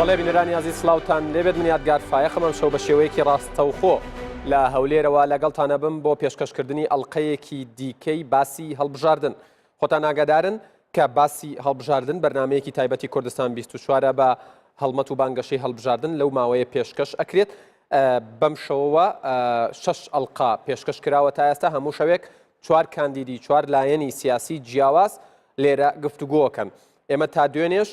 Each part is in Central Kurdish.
بەڵێ بینەرانی ئازیز سڵاوتان لێبێت من یادگار فایەخم ئەم شەو بە شێوەیەکی ڕاستەوخۆ لە هەولێرەوە لەگەڵتانە بم بۆ پێشکەشکردنی ئەڵلقەیەکی دیکەی باسی هەڵبژاردن خۆتان ئاگادارن کە باسی هەڵبژاردن بەرنمەیەکی تایبەتی کوردستان 24 بە هەڵمەت و بانگەشەی هەڵبژاردن لەو ماوەیە پێشکەش ئەکرێت بەم شەوەوە شەش ئەڵلقە پێشکەش کراوە تا ئێستا هەموو شەوێک چوار کاندیدی چوار لایەنی سیاسی جیاواز لێرە گفتوگۆکەن ئێمە تا دوێنێش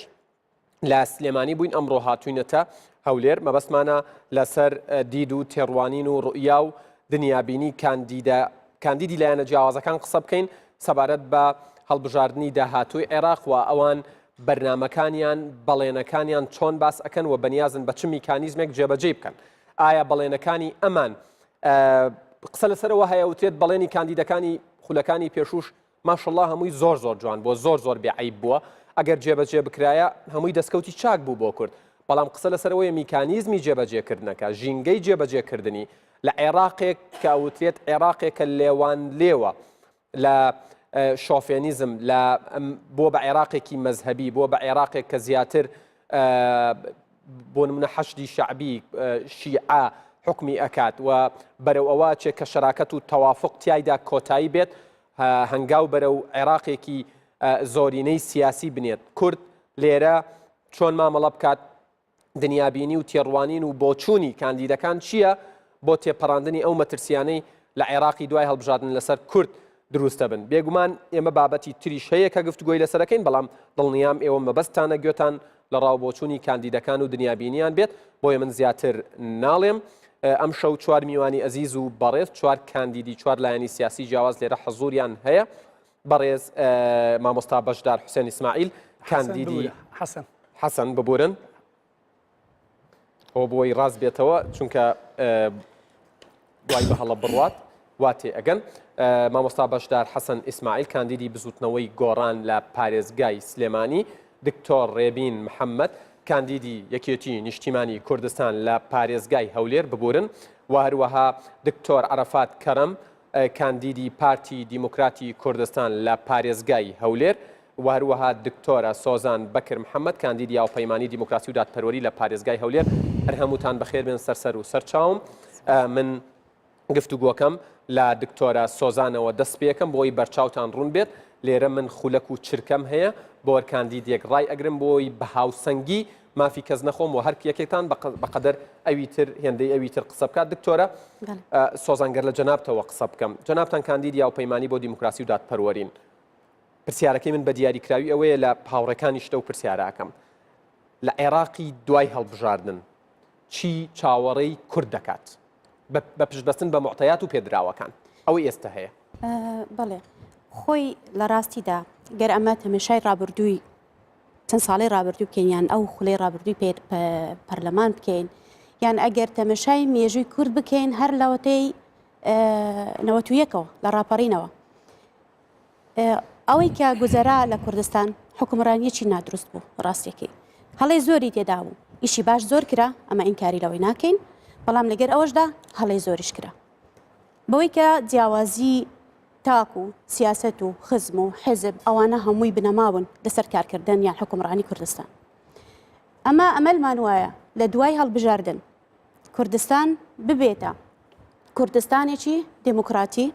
لە سلێمانی بووین ئەمڕۆ هاتوینەتە هەولێر مەبەستمانە لەسەر دید و تێڕوانین و ڕوئیا و دنیابینی کاندیدە کاندیدی لایەنە جیاوازەکان قسە بکەین سەبارەت بە هەڵبژاردنی داهاتووی عێراق و ئەوان بەرنمەکانیان بەڵێنەکانیان چۆن باس ئەکەن و بەنیازن بە چ میکانیزمێک جێبەجێ بکەن ئایا بەڵێنەکانی ئەمان قسە لەسەرەوە هەیە وترێت بەڵێنی کاندیدەکانی خولەکانی پێشوش ماشەڵا هەمووی زۆر زۆر جوان بووە زۆر زۆر بێ عەیب بووە ئەگەر جێبەجێ بکرایە هەمووی دەستکەوتی چاک بوو بۆ کورد بەڵام قسە لەسەر ئەوەیە میکانیزمی جێبەجێکردنەکە ژینگەی جێبەجێکردنی لە عێراقێک کە ئەوترێت عێراقێکە لێوان لێوە لە شۆفێنیزم لە بۆ بە عێراقێکی مەزهبی بۆ بە عێراقێک کە زیاتر بۆ نمونە حەشدی شەعبی شیعە حکومی ئەکات و بەرەو ئەوە چێ کە شەراکەت و تەوافق تیایدا کۆتایی بێت هەنگاو بەرەو عێراقێکی زۆرینەی سیاسی بنێت کورد لێرە چۆن مامەڵە بکات دنیابینی و تێڕوانین و بۆچوونی کاندیدەکان چییە بۆ تێپەڕاندنی ئەو مەترسیانەی لە عێراقی دوای هەڵبژاردن لەسەر کورد دروست دەبن. بێگومان ئێمە بابەتی تریش هەیە کە گفتوگۆی لەسەر ئەکەین، بەڵام دڵنیام ئێوە مەبەستتانە گوێتان لە ڕاوبۆچوونی کاندیدەکان و دنیابینیان بێت، بۆیە من زیاتر ناڵێم. ئەمشەو چوار میوانی ئەزیز و بەڕێز، چوار کاندیدی چوار لایەنی سیاسی جیاواز لێرە حزوریان هەیە. بەڕێز مامۆستا بەشدار حوسێن ئیسماعیل، کاندیدی حەسەن حەسەن ببورن. ئەوە بۆی ڕاست بێتەوە چونکە دوای بە هەڵە بڕوات وا تێ ئەگەن مامۆستا بەشدار حەسەن ئیسماعیل کاندیدی بزوتنەوەی گۆڕان لە پارێزگای سلێمانی دکتۆر ڕێبین محەممەد کاندیدی یەکێتی نیشتیمانی کوردستان لە پارێزگای هەولێر ببورن و هەروەها دکتۆر عەرەفات کەرەم کاندیدی پارتی دیموکراتی کوردستان لە پارێزگای هەولێر و هەروەها دکتۆرە سۆزان بەکر محەمەد کاندیدی هاوپەیمانی دیموکراسی و دادپەروەری لە پارێزگای هەولێر هەر هەمووتان بەخێر بێن سەر سەر و سەر چاوم من گفتوگۆکەم لە دکتۆرە سۆزانەوە دەست پێکەم بۆی بەرچاوتان ڕوون بێت لێرە من خولەک و چرکەم هەیە بۆ هەر کاندیدێک ڕای ئەگرم بۆی بە هاوسەنگی مافی کەس نەخۆم و هەر یەکێکتان بەقەدەر ئەوی تر هێندەی ئەوی تر قسە بکات دکتۆرە سۆزان گەر لە جەنابتەوە قسە بکەم جەنابتان کاندیدی هاوپەیمانی بۆ دیموکراسی و دادپەروەرین پرسیارەکەی من بە دیاریکراوی ئەوەیە لە هاوڕێکانیشت ئەو پرسیارە ئەکەم لە عێراقی دوای هەڵبژاردن چی چاوەڕێی کورد دەکات بە پشتبەستن بە معتەیات و پێدراوەکان ئەوەی ئێستا هەیە؟ بەڵێ خۆی لە ڕاستیدا گەر ئەمە تەمەشای ڕابردووی چەند ساڵی ڕابردوو بکەین یان ئەو خولەی ڕابردووی پەرلەمان بکەین یان ئەگەر تەمەشای مێژووی کورد بکەین هەر لەوەتەی نەوەت و یەکەوە لە ڕاپەڕینەوە ئەوەی کە گوزەرا لە کوردستان حکومڕانیەکی نادروست بوو ڕاستیەکەی هەڵەی زۆری تێدا بوو ئیشی باش زۆر کرا ئەمە ئینکاری لەوەی ناکەین بەڵام لەگەر ئەوەشدا هەڵەی زۆریش کرا بەوەی کە جیاوازی تاک و سیاست و خزم و حزب ئەوانە هەمووی بنەماون لەسەر کارکردن یان حکومڕانی کوردستان ئەمە ئەمەلمان وایە لە دوای هەڵبژاردن کوردستان ببێتە کوردستانێکی دیموکراتی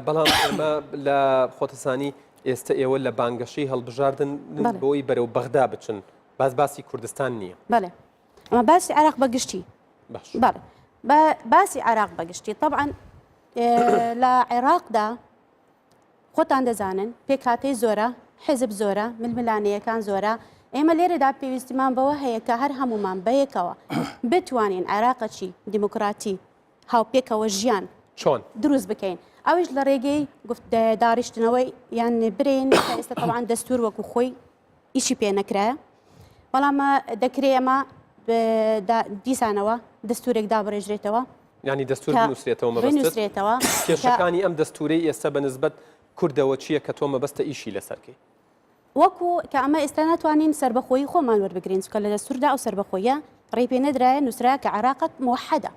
بەڵام ئێمە لە خۆتەسانی ئێستا ئێوە لە بانگەشەی هەڵبژاردن بۆی بەرەو بەغدا بچن باز باسی کوردستان نییە بەێ ئەمە باسی عراق بەگشتی بەڵێ باسی عراق بەگشتی طبعا لە عێراقدا خۆتان دەزانن پێکهاتەی زۆرە حیزب زۆرە ململانێیەکان زۆرە ئێمە لێرەدا پێویستیمان بەوە هەیە کە هەر هەمومان بەیەکەوە بتوانین عێراقەکی دیموکراتی هاوپێکەوە ژیان چۆن دروست بکەین ئەویش لە ڕێگەی گفت داڕشتنەوەی یان برێن کە ئێستا تەوان دەستور وەکو خۆی ئیشی پێ نەکرایە بەڵام دەکرێ ئەمە دیسانەوە دەستورێک دابڕێژرێتەوە ینی دەستور بنووسرێتەوە بنووسرێتەوە کێشەکانی ئەم دەستورەی ئێستا بە نسبەت کوردەوە چییە کە تۆ مەبەستە ئیشی لەسەرکەی وەکو کە ئەمە ئێستا ناتوانین سربەخۆیی خۆمان وەربگرین چکە لە دەستوردا ئەو سربەخۆیە ڕێی پێ نەدرایە نووسرا کە عێراقت موحەدە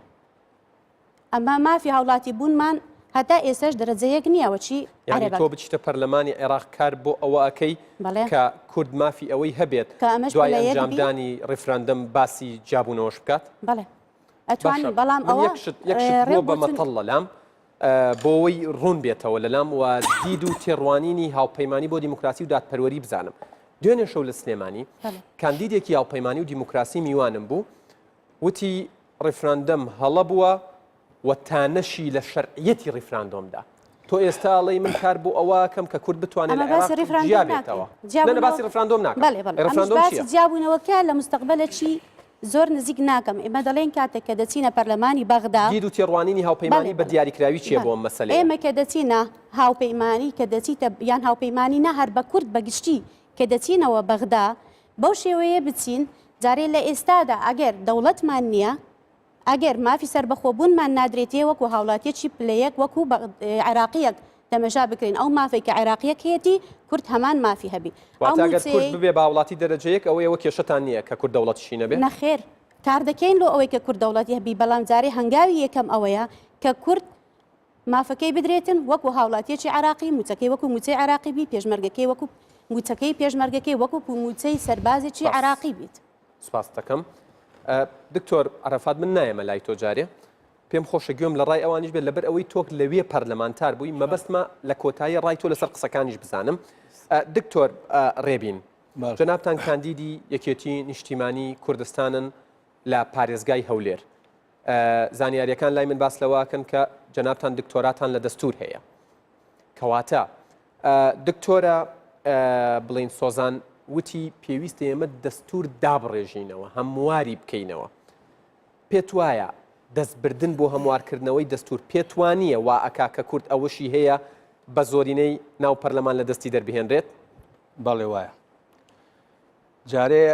ئەمە مافی هاوڵاتی بوونمان. هەتا ئێستاش دەرەجە یەک نییە وەچی یانی عەرەبەک. تۆ بچیتە پەرلەمانی عێراق کار بۆ ئەوە ئەکەی بەڵێ. کە کورد مافی ئەوەی هەبێت کە ئەمەش دوای پلە یەک بی. ئەنجامدانی ڕیفراندەم باسی جیابوونەوەش بکات؟ بەڵێ ئەتوانین باشە بەڵام من ئەوە یەک شت یەک شت ڕێ بووە بە بۆچون مەتەڵ لەلام بۆوەی ڕوون بێتەوە لەلام و دید و تێڕوانینی هاوپەیمانی بۆ دیموکراسی و دادپەروەری بزانم دوێنێ شەو لە سلێمانی بەڵێ. کاندیدێکی هاوپەیمانی و دیموکراسی میوانم بوو وتی ڕیفراندەم هەڵە بووە و تانەشی لە شەرعیەتی ڕیفراندۆمدا. تۆ ئێستا ئەڵێی من کار بۆ ئەوە ئەکەم کە کورد بتوانێت لە ئەمە باسی عێراق ڕیفراندۆم جیا ناکەین. بێتەوە. نە نە جیابوونەوە باسی ڕیفراندۆم ناکەم. بەڵێ بەڵێ ئەی ئەمش ڕیفراندۆم باسی چییە؟ جیابوونەوەکە لە مستەقبەلەکی زۆر نزیک ناکەم. ئێمە دەڵێین کاتێک کە دەچینە پەرلەمانی بەغدا دید و تێڕوانینی بەڵێ هاوپەیمانی بە بەڵێ دیاریکراوی چییە بەڵێ بۆ ئەم مەسەلەیە؟ ئێمە کە دەچینە هاوپەیمانی کە دەچیتە یان هاوپەیمانی نا هەر بە کورد بە گشتی کە دەچینەوە بەغدا بەو شێوەیە بچین جارێ لە ئێستادا ئەگەر دەوڵەتمان نییە ئەگەر مافی سەربەخۆبوونمان نادرێتێ وەکو هاوڵاتیەکی پلە یەک وەکو عێراقیەک تەمەشا بکرێن ئەو مافەی کە عێراقیەک هەیەتی کورد هەمان مافی هەبی ئەو واتە ئەگەر کورد مووچەیەی ببێ بە هاوڵاتی دەرەجە یەک ئەوە ئێوە کێشەتان نییە کە کورد دەوڵەتیشی نەبێ؟ نەخێر کار دەکەین لۆ ئەوەی کە کورد دەوڵەتی هەبی بەڵام جارێ هەنگاوی یەکەم ئەوەیە کە کورد مافەکەی بدرێتن وەکو هاوڵاتیەکی عێراقی مووچەکەی وەکو مووچەی عێراقی بی پێشمەرگەکەی وەکو مووچەکەی پێشمەرگەکەی وەکو مووچەی سەربازێکی سپاس. عێراقی بیت. سپاست دەکەم دکتۆر عەرەفات من نایەمە لای تۆ جارێ پێم خۆشە گوێم لە ڕای ئەوانیش بێت لەبەر ئەوەی تۆک لەوێ پەرلەمانتار بووی مەبەستمە لە کۆتایی ڕای تۆ لەسەر قسەکانیش بزانم دکتۆر ڕێبین جەنابتان کاندیدی یەکێتی نیشتیمانی کوردستانن لە پارێزگای هەولێر زانیاریەکان لای من باس لەوەکەن کە جەنابتان دکتۆراتان لە دەستور هەیە کەواتە دکتۆرە بڵین سۆزان وتی پێویستە ئێمە دەستور دابڕێژینەوە هەمواری بکەینەوە پێت وایە دەستبردن بۆ هەموارکردنەوەی دەستور پێت وانییە وا ئەکا کە کورد ئەوەشی هەیە بە زۆرینەی ناو پەرلەمان لە دەستی دەربهێنرێت؟ بەڵێ وایە. جارێ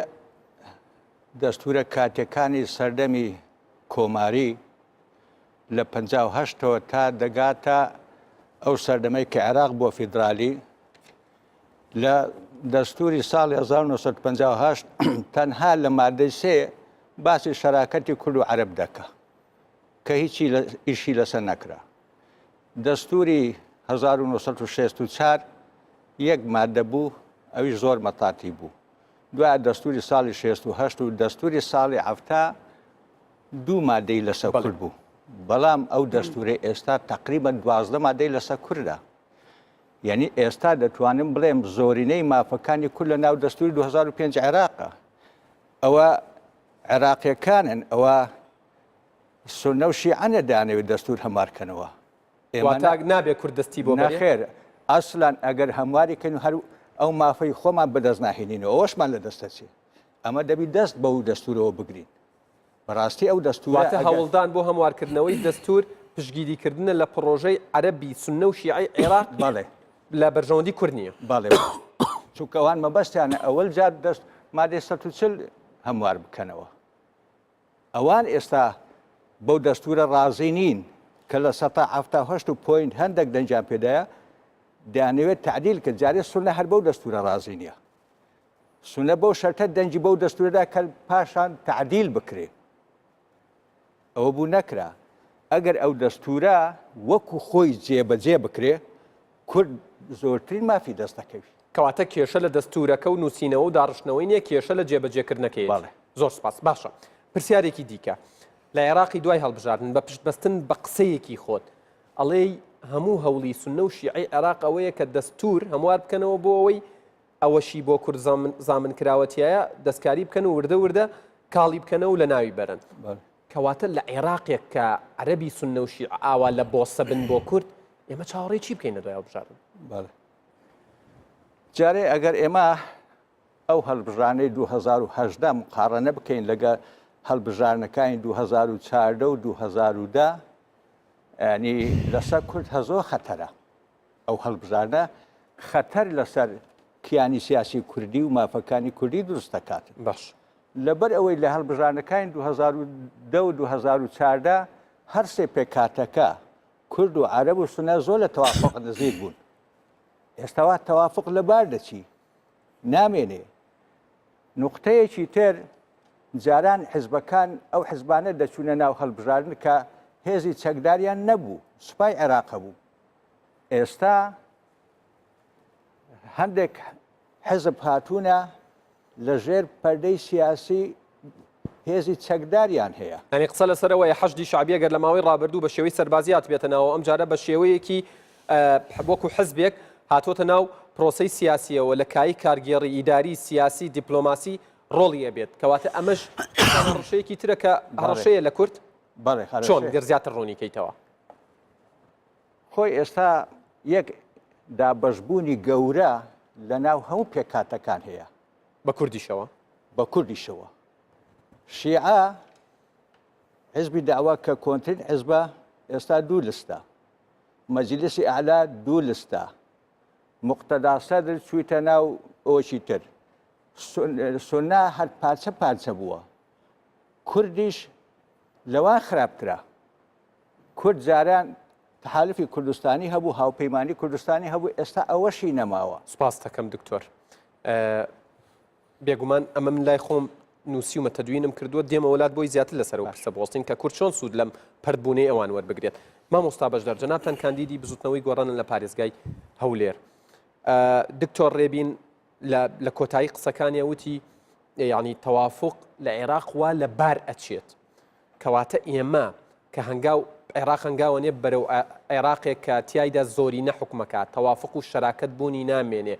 دەستورە کاتیەکانی سەردەمی کۆماری لە 58 ەوە تا دەگاتە ئەو سەردەمەی کە عێراق بووە فیدرالی لە دەستوری ساڵی 1958 تەنها لە مادەی سێ باسی شەراکەتی کورد و عەرەب دەکا کە هیچی ئیشی لەسەر نەکرا. دەستوری 1964 یەک مادە بوو ئەویش زۆر مەتاتی بوو. دوای دەستوری ساڵی 68 و دەستوری ساڵی 70 دوو مادەی لەسەر کورد بوو بەڵام ئەو دەستورەی ئێستا تقریبا دوازدە مادەی لەسەر کوردە یعنی ئێستا دەتوانم بڵێم زۆرینەی مافەکانی کورد لە ناو دەستوری 2005 عێراقە ئەوە عێراقیەکانن ئەوە سونە و شیعەنە دانەوێت دەستور هەمارکەنەوە واتە نابێ کورد دەستی بۆ بەرێ؟ نەخێر ئەسلەن ئەگەر هەمواری کەین و هەر ئەو مافەی خۆمان بەدەست ناهێنینەوە ئەوەشمان لە دەست دەچێ ئەمە دەبی دەست بەو دەستورەوە بگرین بەڕاستی ئەو دەستورە واتە هەوڵدان بۆ هەموارکردنەوەی دەستور پشتگیریکردنە لە پڕۆژەی عەرەبی سوننە و شیعەی عێراق بەڵێ لە بەرژەوەندی کورد نییە. بەڵێ چونکە ئەوان مەبەستیانە ئەوەل جار دەست مادەی 140 هەموار بکەنەوە ئەوان ئێستا بەو دەستوورە ڕازی نین کە لە سەتا 78 و point هەندێک دەنگیان پێدایە دەیانەوێت تەعدیل کە جارێ سونە هەر بەو دەستوورە ڕازی نییە سونە بەو شەرتە دەنگی بەو دەستوورەدا کە پاشان تەعدیل بکرێ ئەوە بوو نەکرا ئەگەر ئەو دەستوورە وەکو خۆی جێبەجێ بکرێ کورد زۆرترین مافی دەست دەکەوی. کەواتە کێشە لە دەستوورەکە و نووسینەوە و داڕشتنەوەی نییە، کێشە لە جێبەجێکردنەکەیەتی. بەڵێ. زۆر سوپاس. باشە پرسیارێکی دیکە، لە عێراقی دوای هەڵبژاردن بە پشتبەستن بە قسەیەکی خۆت ئەڵێی هەموو هەوڵی سوننە و شیعەی عێراق ئەوەیە کە دەستوور هەموار بکەنەوە بۆ ئەوەی ئەوەشی بۆ کورد زامن کراوە تیایە دەستکاری بکەن و وردە وردە کاڵی بکەنەوە و لەناوی بەرن. بەڵێ. کەواتە لە عێراقێک کە عەرەبی سوننە و شیعە ئاوا لە بۆسە بن بۆ کورد، ئێمە چاوەڕێی چی بکەین لە دوای هەڵبژاردن؟ بەڵێ. جارێ ئەگەر ئێمە ئەو هەڵبژانەی 2018 مقاڕەنە بکەین لەگە هەڵبژاردنەکانی 2014 و 2010 ینی لەسەر کورد هەزۆ خەتەرە ئەو هەڵبژاردە خەتەر لەسەر کیانی سیاسی کوردی و مافەکانی کوردی دروست دەکات باش لەبەر ئەوەی لە هەڵبژاردنەکانی 2010 و 2014 هەر سێ پێکهاتەکە کورد و عەرەب و سونە زۆر لە تەوافق نزیک بوون ئێستا وا تەوافق لەبار دەچی نامێنێ نوقتەیەکی تر جاران حزبەکان ئەو حزبانە دەچوونە ناو هەڵبژاردن کە هێزی چەکداریان نەبوو، سوپای عێراق هەبوو. ئێستا هەندێک حزب هاتوونە لە ژێر پەردەی سیاسی هێزی چەکداریان هەیە. یانی قسە لەسەر ئەوەیە حەشدی شەعبی ئەگەر لە ماوەی ڕابردوو بە شێوەی سەربازی هاتبێتە ناوەوە ئەمجارە بە شێوەیەکی وەکو حزبێک هاتۆتە ناو پرۆسەی سیاسیەوە لە کایی کارگێڕی ئیداری سیاسی دیپلۆماسی ڕۆڵی ئەبێت کەواتە ئەمەش هەڕەشەیەکی ترە کە هەڕەشەیە لە کورد بەڵێ چۆن گەر زیاتر ڕوونی کەیتەوە؟ خۆی ئێستا یەک دابەشبوونی گەورە لە ناو هەموو پێکهاتەکان هەیە. بە کوردیشەوە؟ بە کوردیشەوە. شیعە، حزبی دەعوە کە کۆنترین حزبە ئێستا دوو لستە. مەجلیسی ئەعلا دوو لستە. موقتەدا سەدر چوویتە ناو ئەوەکی تر. سوننە هەر پارچە پارچە بووە. کوردیش لەوان خراپترە. کورد جاران تەحالفی کوردستانی هەبوو، هاوپەیمانی کوردستانی هەبوو، ئێستا ئەوەشی نەماوە. سوپاست دەکەم دکتۆر. بێگومان ئەمە من لای خۆم نووسیومە تەدوینم کردووە دێمەوە لات بۆی زیاتر لەسەر ئەو پرسە بوەستین کە کورد چۆن سوود لەم پەرتبوونەی ئەوان وەربگرێت. مامۆستا بەشدار جەنابتان کاندیدی بزوتنەوەی گۆڕانن لە پارێزگای هەولێر. دکتۆر ڕێبین لە کۆتایی قسەکانیا وتی یعنی تەوافق لە عێراق وا لە بار ئەچێت. کەواتە ئێمە کە هەنگاو عێراق هەنگاوە نێ بەرەو عێراقێک کە تیایدا زۆرینە حوکمەکا، تەوافق و شەراکەت بوونی نامێنێ.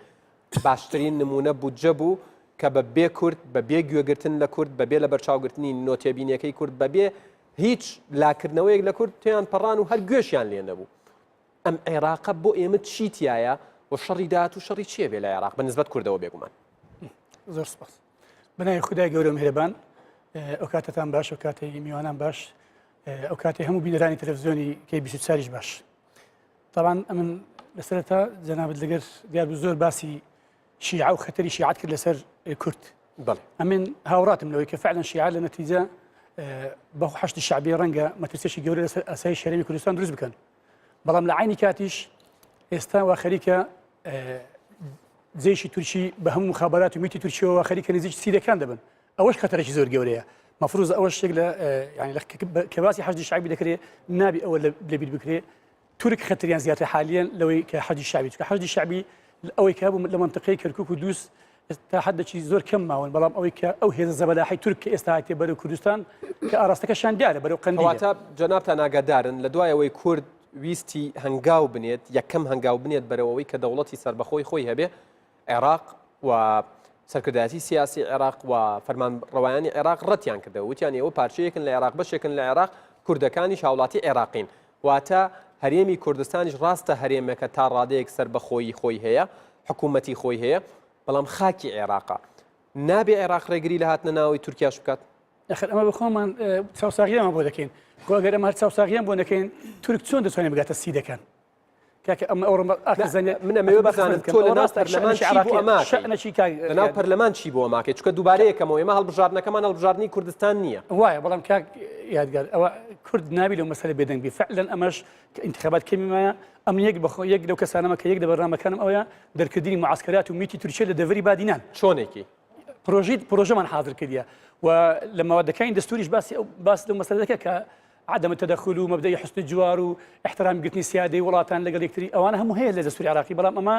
باشترین نموونە بودجە بوو کە بە بێ کورد، بە بێ گوێگرتن لە کورد، بە بێ لەبەرچاوگرتنی نۆتێبینیەکەی کورد، بە بێ هیچ لاکردنەوەیەک لە کورد تێیان پەڕان و هەر گوێشیان لێ نەبوو. ئەم عێراقە بۆ ئێمە چی تیایە و شەڕی داهاتوو شەڕی چییە بێ لە عێراق بە نسبەت کوردەوە بێگومان؟ زۆر سپاس. بەناوی خودای گەورە و میهرەبان ئەو کاتەتان باش ئەو کاتەی میوانان باش ئەو کاتەی هەموو بینەرانی تەلەڤزیۆنی کەی 24یش باش طبعا ئەمن لەسەرەتا جەنابت لەگەر دیار بوو زۆر باسی شیعە و خەتەری شیعەت کرد لەسەر کورد بەڵێ ئەمن هاوڕاتم لەوەی کە فعلا شیعە لە نەتیجە بە حەشدی شەعبی ڕەنگە مەترسیی گەورە لەسەر ئاسایش هەرێمی کوردستان دروست بکەن بەڵام لە عینی کاتیش ئێستا وا خەریکە جەیشی تورکی بە هەموو مخابرات و میتی تورکیەوە خەریکە نزیک سیرەکان دەبن ئەوەش خەتەرێکی زۆر گەورەیە مەفروز ئەوە شتێک لە ینی کە باسی حەشدی شەعبی دەکرێت نابی ئەوە لەبیر بکرێ تورک خەتریان زیاتر حالیان لەوەی کە حەشدی شەعبی چکە حەشدی شەعبی ئەوەی کە هەبوو لە منطقەی کەرکک و دووس تا حدێکی زۆر کەم ماون بەڵام ئەوەی کە ئەو هێزە زەبەلاحی تورک کە ئێستا هاتێ بەرەو کوردستان کە ئاراستەکەشان دیارە بەرەو قەندیلە. کەواتە جەنابتان ئاگادارن لە دوای ئەوەی کورد ویستی هەنگاو بنێت، یەکەم هەنگاو بنێت بەرەو ئەوەی کە دەوڵەتی سەربەخۆی خۆی هەبێ، عێراق و سەرکردایەتی سیاسی عێراق و فەرمانڕەوایانی عێراق ڕەتیان کردەوە، وتیان ئێوە پارچەیەکن لە عێراق، بەشێکن لە عێراق، کوردەکانیش هاوڵاتی عێراقین. واتە هەرێمی کوردستانیش ڕاستە هەرێمێکە تا ڕادەیەک سەربەخۆیی خۆی هەیە، حکوومەتی خۆی هەیە، بەڵام خاکی عێراقە. نابێ عێراق ڕێگری لە هاتنە ناوەوەی تورکیاش بکات؟ ئەخر ئەمە بە خۆمان چاوساغیمان بۆ دەکەین. خۆ ئەگەر ئەمە هەر چاوساغیان بۆ نەکەین، تورک چۆن دەتوانێت بگاتە سیدەکان؟ کاکە ئەمە ئەو ڕمە ئاخر زانیاری من ئەمەوێ بزانم تۆ لە ناو پەرلەمان چی بۆ ئەمە ئەکەی؟ شەئنەکی کاک لە ناو پەرلەمان چی بۆ ئەمە ئەکەی؟ چونکە دووبارە یەکەمەوە ئێمە هەڵبژاردنەکەمان هەڵبژاردنی کوردستان نییە. وایە بەڵام کاک یادگار ئەوە کورد نابی لەو مەسەلە بێدەنگ بی فعلا ئەمەش کە ئینتخابات کەمی مایە ئەمن یەک بەخۆ یەک لەو کەسانەمە کە یەک لە بەرنامەکانم ئەوەیە دەرکردنی معسکەرات و میتی تورکیە لە دەڤەری بادینان. چۆنێکی؟ پرۆژەی پرۆژەمان حاضر کردیە و لە مەوادەکانی دەستوریش باسی ئەو باس لەو مەسەلە دەکات کە عدم التدخل و مبدەئی حسن الجوار و احترام گرتنی سیادەی وڵاتان لەگەڵ یەکتری ئەوانە هەموو هەیە لە دەستوری عراقی بەڵام ئەمە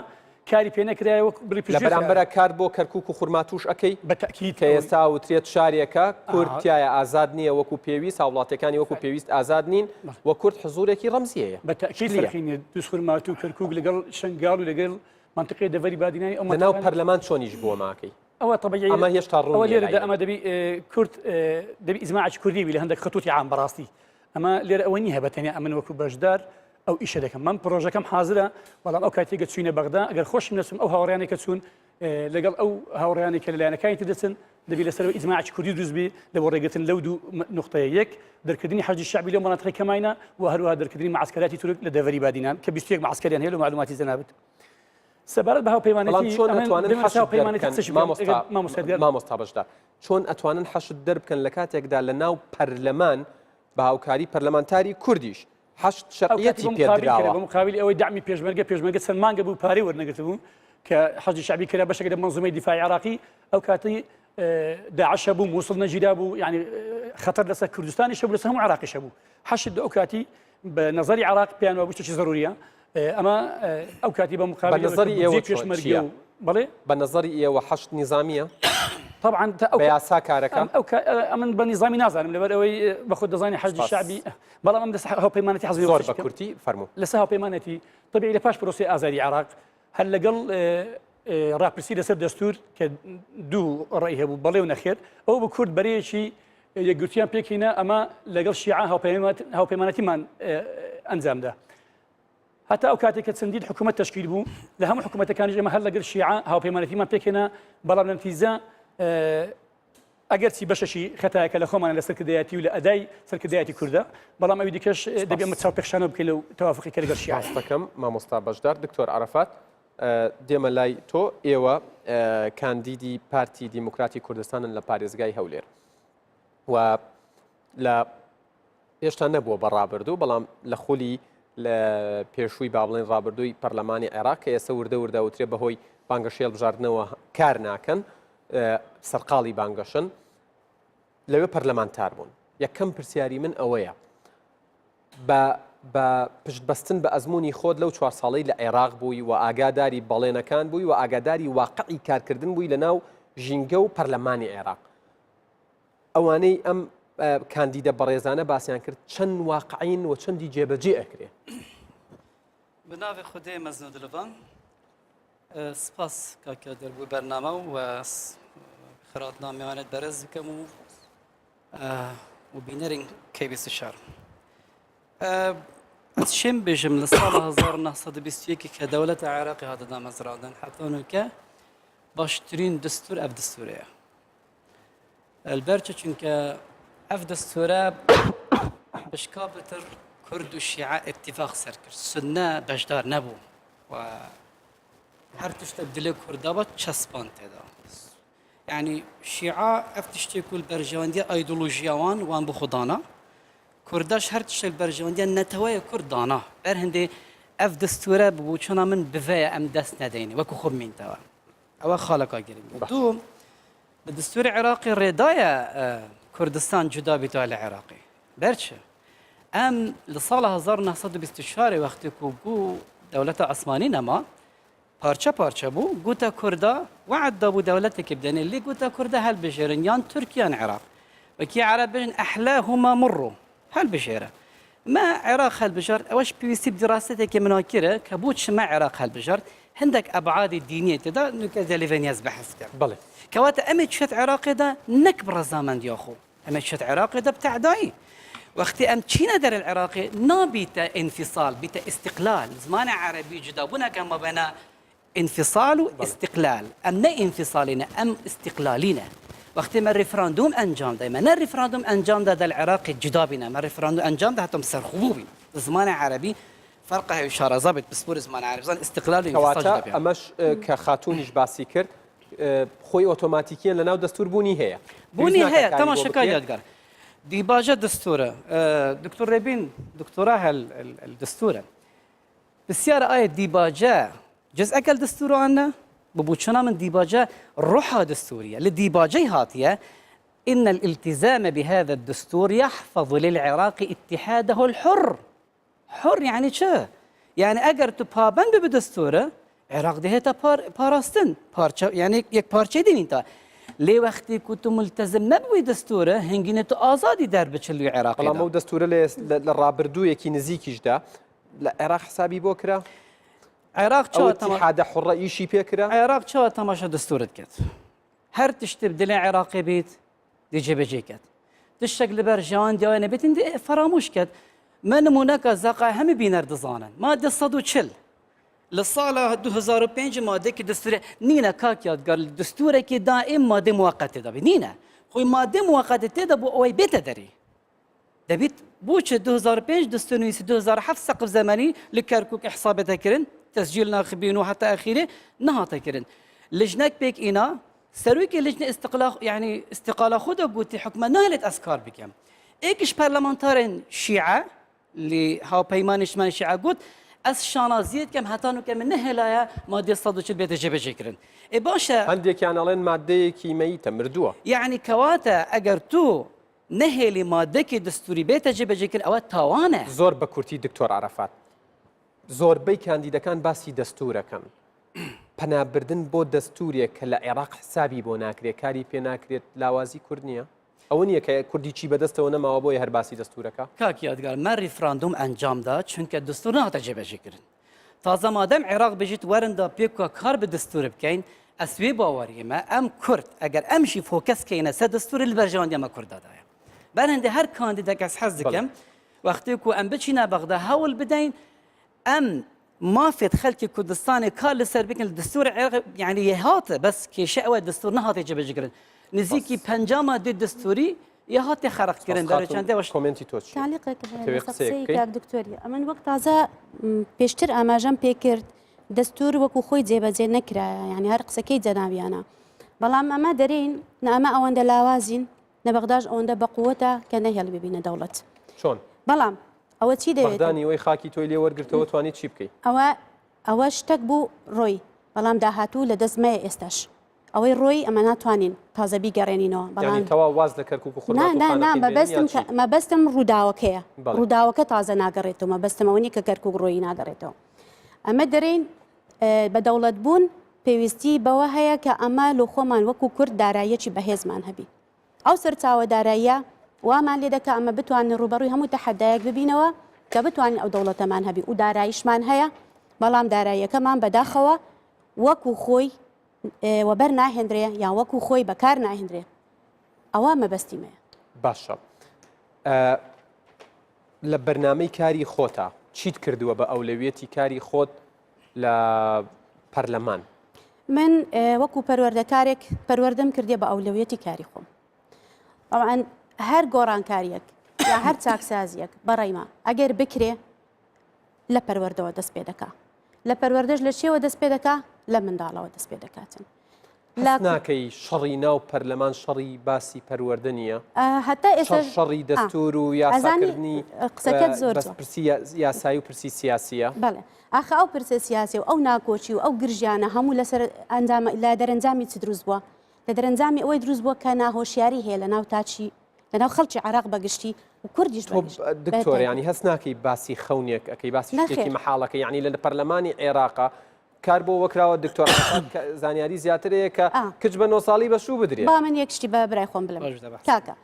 کاری پێ نەکرایە وەک بڵی لە پشتگوێ خرایە. بەرامبەرا کار بۆ کەرکوک و خورماتووش ئەکەی؟ بە تەئکید کە ئێستا ئەوترێت شارێکە کورد تیایا ئازاد نییە وەکو پێویست، هاوڵاتیەکانی وەکو پێویست ئازاد نین و کورد حزوورێکی ڕەمزی هەیە. بە تەئکید شکلییە. فەرقی نییە دووزخورماتوو و کەرکوک لەگەڵ شەنگال و لەگەڵ مەنتیقەی دەڤەری بادینانی ئەو لەناو مەنتیقانە. پەرلەمان چۆن ئیش بۆ ئەمە ئەکەی؟ ئەوە تەبیعی ئەمە هێشتا ڕوون ئەوە نییە لێرەدا لای ئەمە من. دەبی کورد دەبی ئیجماعێکی کوردی بی لە هەندێک خطوطی عام بەڕاستی ئەمە لێرە ئەوە نییە بە تەنیا ئەمن وەکو بەشدار ئەو ئیشە دەکەم من پرۆژەکەم حازرە بەڵام ئەو کاتێک کە چوینە بەغدا ئەگەر خۆشم نەچم ئەو هاوڕیانێک کە چوون لەگەڵ ئەو هاوڕیانێک کە لە لایەنەکانی تر دەچن دەبی لەسەر ئیجماعێکی کوردی دروست بی لە بۆ ڕێگرتن لەو دوو نقطەیە یەک دەرکردنی حەشدی شەعبی لەو مەناتیقی کەماینە و هەروەها دەرکردنی معسکەراتی تورک لە دەڤەری بادینان کە 21 معسکەریان هەیە لە معلوماتی جەنابت سەبارەت بە بەڵام هاوپەیمانێتی چۆن ئەمن ئەتوانن دەمێ حەشد هاوپەیمانێتی دەربکەن قسەشی بکەم مامۆستا ئەگەر مامۆستا دیار مامۆستا بەشدار چۆن ئەتوانن حەشد دەربکەن لە کاتێکدا لە ناو پەرلەمان بە هاوکاری پەرلەمانتاری کوردیش حەشد ئەو کاتی شەرعیەتی بە مقابل کرا پێدراوە. بە مقابلی ئەوەی دەعمی پێشمەرگە پێشمەرگە چەند مانگە بوو پارەی وەرنەگرتبوو کە حەشدی شەعبی کرا بەشێک لە مەنزومەی دیفاعی عێراقی ئەو کاتی داعش هەبوو مووسڵ نەگیرا بوو یعنی خەتەر لەسەر کوردستانیش هەبوو لەسەر هەموو عێراقیش هەبوو حەشد ئەو کاتی بە نەزەری عێراق پێیان وابوو شتێکی زەروریە ئەمە ئەو کاتی بە مقابل بە نەزەری ئێوە پێشمەرگە و بەڵێ بە نەزەری ئێوە حەشد نیزامیە طبعا تا ئەو یاسا کارەکە ئەو ئەمن بە نیزامی نازانم لەبەر ئەوەی بە خۆت دەزانی حەشدی شەعبی بەڵام ئەم دەست هاوپەیمانەتی حەزبی زۆر بە کورتی فەرموو لەسەر هاوپەیمانەتی طبیعی لە پاش پرۆسەی ئازادی عێراق هەر لەگەڵ ڕاپرسی لەسەر دەستور کە دوو ڕێی هەبوو بەڵێ و نەخێر ئەو بە کورد بەرەیەکی یەکگرتویان پێکهینا ئەمە لەگەڵ شیعە هاوپەیمانەتیمان ئەنجامدا هەتا ئەو کاتێک کە چەندین حکوومەت تشکیل بوو لە هەموو حکوومەتەکانیش ئێمە هەر لەگەڵ شیعە هاوپەیمانەتیمان پێکهێنا بەڵام لە نتیجە ئەگەرچی بەشەشی خەتایەکە لە خۆمانە لە سەرکردایەتی و لە ئەدای سەرکردایەتی کوردە بەڵام ئەوی دیکەش دەبێ ئەمە چاوپێخشانەوە بکەین لەو تەوافقی کە لەگەڵ شیعە. سپاس دەکەم مامۆستا بەشدار. دکتۆر عەرەفات دێمە لای تۆ، ئێوە کاندیدی پارتی دیموکراتی کوردستانن لە پارێزگای هەولێر و لە هێشتا نەبووە بە ڕابردوو بەڵام لە خولی لە پێشووی با بڵێن ڕابردووی پەرلەمانی عێراق کە ئێستا وردە وردە وترێ بەهۆی بانگەشەی هەڵبژاردنەوە کار ناکەن سەرقاڵی بانگەشن لەوێ پەرلەمانتار بوون یەکەم پرسیاری من ئەوەیە بە بە پشت بەستن بە ئەزمموی خۆت لەو چوار ساڵەی لە عێراق بووی و ئاگاداری بەڵێنەکان بووی و ئاگاداری واقعی کارکردن بووی لە ناو ژینگە و پەرلەمانی عێراق ئەوانەی ئەم کاندیدە بەڕێزانە باسیان کرد چەند واقعین و چەندی جێبەجێ ئەکرێ؟ بە ناوی خودێ مەزن و دلڤان سپاس کاک یادگار بۆ بەرنامە و خراتنا میوانت بەرز بکەم و و بینەرین کەی شار ئەس شێم بێژم لە ساڵ 1921 کە دەولەتە عێراقی هاتە دامەزراندن حتا نوکە باشترین دەستور ئەف دەستورەیە البەرچە چونکە ئەف دەستورە بشکا بتر کورد و شیعە اتفاق سەر کرد سنە بەشدار نەبوو و هەر تشتێک دلێ کوردا بە چەسپان تێدا یعنی شیعە ئەف تشتێک و بەرژەوەندی ئایدۆلۆژیاوان وان بۆ خوددانە کورداش هەر تشتێک بەرژەوەندیان نەتەوەیە کورد دانا بەر هەندێ ئەف دەستورە ببوو چۆنا من بڤەیە ئەم دەست نەدەینێ وەکو خۆ بمینتەوە ئەوە خاڵەکە گرنگە دوو لە دەستوری عێراقی ڕێدایە کوردستان جودا بیتەوە لە عێراقی بەرچ ئەم لە ساڵ 1924 وەختی کو گو دەولەتە عوسمانی نەما پارچە پارچە بوو گوتە کوردا وعد دابوو دەولەتێکی بدەنێ لێ گوتە کوردە هەلبژێرن یان تورکیان عێراق وەکی عەرەب بژن ئەحلاهما مڕ هەلبژێرە ما عێراق هەلبژارد ئەوەش پێویستی بە دیراسەتێکی مناکرە کە بۆ چ ما عێراق هەلبژارد هەندێک ئەبعادی دینیە تێدا نوکە دەلێڤێنیاز بەحث کرد بەڵێ. کەواتە ئەمێ چێت عێراقێدا نەک بە ڕەزامەندیا خۆ ئەمێ چێت عێراقێدا بتەعدایی وەختی ئەم چینە دەرل عێراقێ نابیتە ئینفیسال بیتە ئیستقلال زمانە عەرەبی جودابوونەکە مابەنە انفصال و استقلال ئەم نە ئینفصالینە ئەم استقلالینە وەختی مە ریفراندوم ئەنجام دای مە نە ریفراندوم ئەنجام دا دەل عراق جدا بینە مە ریفراندوم ئەنجام دا هەتم سەرخوبوو بین زمان عەرەبی فەرقە هەیە شارەزا بێت پسپۆر زمان عەرەبی زان استقلال و انفصال کەواتە جدا بین ئەمەش کە خاتوونیش باسی کرد خۆی ئۆتۆماتیکیەن لەناو دەستور بوونی هەیە پێویست بوونی ناکە هەیە کاری بۆ تەماشەکە بکرێت. یادگار دیباجە دەستورە دکتۆر ڕێبین دکتۆرا هەل دەستورە پرسیارە ئایا دیباجە جزئەکە لە دەستورانە؟ بە بۆچونا من دیباجە ڕۆحا دەستوریە لە دیباجەی هاتیە إن الالتزام بهذا الدستور يحفظ للعراق اتحاده الحر حر يعني چه؟ يعني ئەگەر تو پابەند بە دەستورە عێراق دەهێتە پاراستن پارچە یعنی یەک پارچەی دەبین تا لێ وەختی کو تو ملتزم نەبووی دەستورە هەنگینە تو ئازادی دەربچن لوی عێراقی بەڵام ئەو دەستورە لە ڕابردوویەکی نزیکیشدا لە عێراق حسابی بۆ کرا؟ عێراق چۆ حادە حڕە ئیشی پێ کرا؟ عێراق چۆ تەماشا دەستورت کرد هەر تشتب دلێ عێراقی بیت دێ جێبەجێ کرد تشتێک لەبەر ژیان دیوە نەبێتن دێ فەراموش کرد من نمونەکە زەقا هەمی بینەر دەزانن مادە 140 لە ساڵە 2005 مادەێکی دەستورە نینە کاک یادگار لە دەستورێکی دائم مادە موقتێ دەبێت نینە خۆی مادە موقتێ تێدا بۆ ئەوەی بێتە دەری دەبیت بۆچ 2005 دەستورنویسی 2007 سەقف زەمەنی لە کەرکک حسابێ دەکردن تەسجیل ناخبین و حتا ئەخیرێ نەهاتە کردن لجنەک پێک ئینا سەرۆکی لجنە استقلا یعنی استقالە خۆ دەگوتی حکومە ناهێڵێت ئەس کار بکەم ئێکش پەرلەمانتارێن شیعە لی هاوپەیمانی نیشتمانی شیعە گوت. ئەز شانازیێ دکەم هەتا نوکە من نەهێلایە مادەی 140 بێتە جێبەجێکردن. ئێ باشە. هەندێکیان ئەڵێن مادەیەکی مەیتە، مردووە. یەعنی کەواتە ئەگەر تۆ نەهێلی مادەکی دەستوری بێتە جێبەجێکردن ئەوە تاوانە. زۆر بە کورتی دکتۆر عەرەفات، زۆربەی کاندیدەکان باسی دەستور ئەکەن، پەنابردن بۆ دەستورێک کە لە عێراق حسابی بۆ ناکرێت، کاری پێ ناکرێت، لاوازی کورد نییە؟ ئەوە نییە کە کوردی چی بەدەستەوە نەماوە بۆیە هەر باسی دەستورەکە؟ کاک یادگار مە ریفراندوم ئەنجام دا چونکە دەستور نەهاتە جێبەجێکردن. تازە مادەم عێراق بژیت وەرن دا پێکوە کار بە دەستور بکەین ئەس وێ باوەریمە ئەم کورد ئەگەر ئەمژی focus کەینە سەر دەستور لە بەرژەوەندی ئەمە کوردادایە. بەر هەندێ هەر کاندیدەک ئەس حەز دکەم وەختێک و ئەم بچینە بەغدا هەوڵ بدەین ئەم مافێت خەلکی کوردستانێ کار لەسەر بکەن لە دەستور عێراق یعنی یە هاتە بەس کێشە ئەوە دەستور نەهاتێ جێبەجێکردن نزیکی 50 مادەی دەستوری یە هاتێ خەرق کردن بەرە چەندە وەش comment ی تۆ چییە؟ تعلیقێک هەیە دەتەوێت لەسەر قسەیەک قسەی بکەی؟ کاک دکتۆری ئەمن وەک تازە م، پێشتر ئاماژەم پێکرد دەستور وەکو خۆی جێبەجێ نەکرایە یعنی هەر قسەکەی جەنابیانە بەڵام ئەمە دەرێین نە ئەمە ئەوەندە لاوازین نە بەغداش ئەوەندە بەقوەتە کە نەهێڵی ببینە دەوڵەت. چۆن؟ بەڵام ئەوە چی دەوێت؟ بەغدا نیوەی خاکی تۆی لێ وەرگرتەوە توانی چی بکەی؟ ئەوە ئەوە شتەک بوو ڕۆی بەڵام داهاتوو لە دەست مەیە ئێستاش ئەوەی ڕۆی ئەمە ناتوانین تازە بیگەڕێنینەوە بەڵام یانی تەواو واز لە کەرکوک و خورماتوو نا نا نا خانەقین بێنین یان مەبەستم چی؟ مەبەستم ڕووداوەکەیە بەڵێ. ڕووداوەکە تازە ناگەڕێتەوە مەبەستم ئەوە نییە کە کەرکوک ڕۆیی ناگەڕێتەوە ئەمە دەرێین بە دەوڵەت بوون پێویستی بەوە هەیە کە ئەمە لۆ خۆمان وەکو کورد داراییەکی بەهێزمان هەبی. ئەو سەرچاوە داراییە وامان لێ دەکا ئەمە بتوانین ڕووبەڕووی هەموو تەحەدایەک ببینەوە کە بتوانین ئەو دەوڵەتەمان هەبی و داراییشمان هەیە، بەڵام داراییەکەمان بەداخەوە وەکو خۆی وەبەر ناهێندرێ یان وەکو خۆی بەکار ناهێندرێ. ئەوە مەبەستی مەیە. باشە لە بەرنامەی کاری خۆتا چیت کردووە بە ئەولەویەتی کاری خۆت لە پەرلەمان؟ من وەکو پەروەردەکارێک پەروەردەم کردیە بە ئەولەویەتی کاری خۆم. طبعا هەر گۆڕانکاریەک یا هەر چاکسازیەک بەڕێیمە ئەگەر بکرێ لە پەروەردەوە دەست پێ دەکا. لە پەروەردەش لە چیەوە دەست پێ دەکا؟ لە منداڵەوە دەست پێ دەکاتن. هەست ناکەی شەڕی ناو پەرلەمان شەڕی باسی پەروەردە نییە؟ هەتا ئێستا شەڕی دەستور و یاساکردنی قسەکەت زۆر بەس پرسی یاسایی و پرسی سیاسیە؟ بەڵێ ئاخە ئەو پرسە سیاسی و ئەو ناکۆکی و ئەو گرژیانە هەموو لەسەر ئەنجام لە دەرەنجامی چ دروست بووە؟ لە دەرەنجامی ئەوەی دروست بووە کە ناهۆشیاری هەیە لە ناو تاچی لە ناو خەڵکی عێراق بەگشتی و کوردیش دکتۆر ینی هەست ناکەی باسی خەونێک ئەەکەی باسی شتێکی مەحاڵەکە یعنی لە پەرلەمانی عێراقا کار بۆ وەکراوە دکتۆر زانیاری زیاتر هەیە کە کچ بە نۆ ساڵی بە شوو بدرێت. با من یەک شتی بە برای خۆم بڵێم کاکە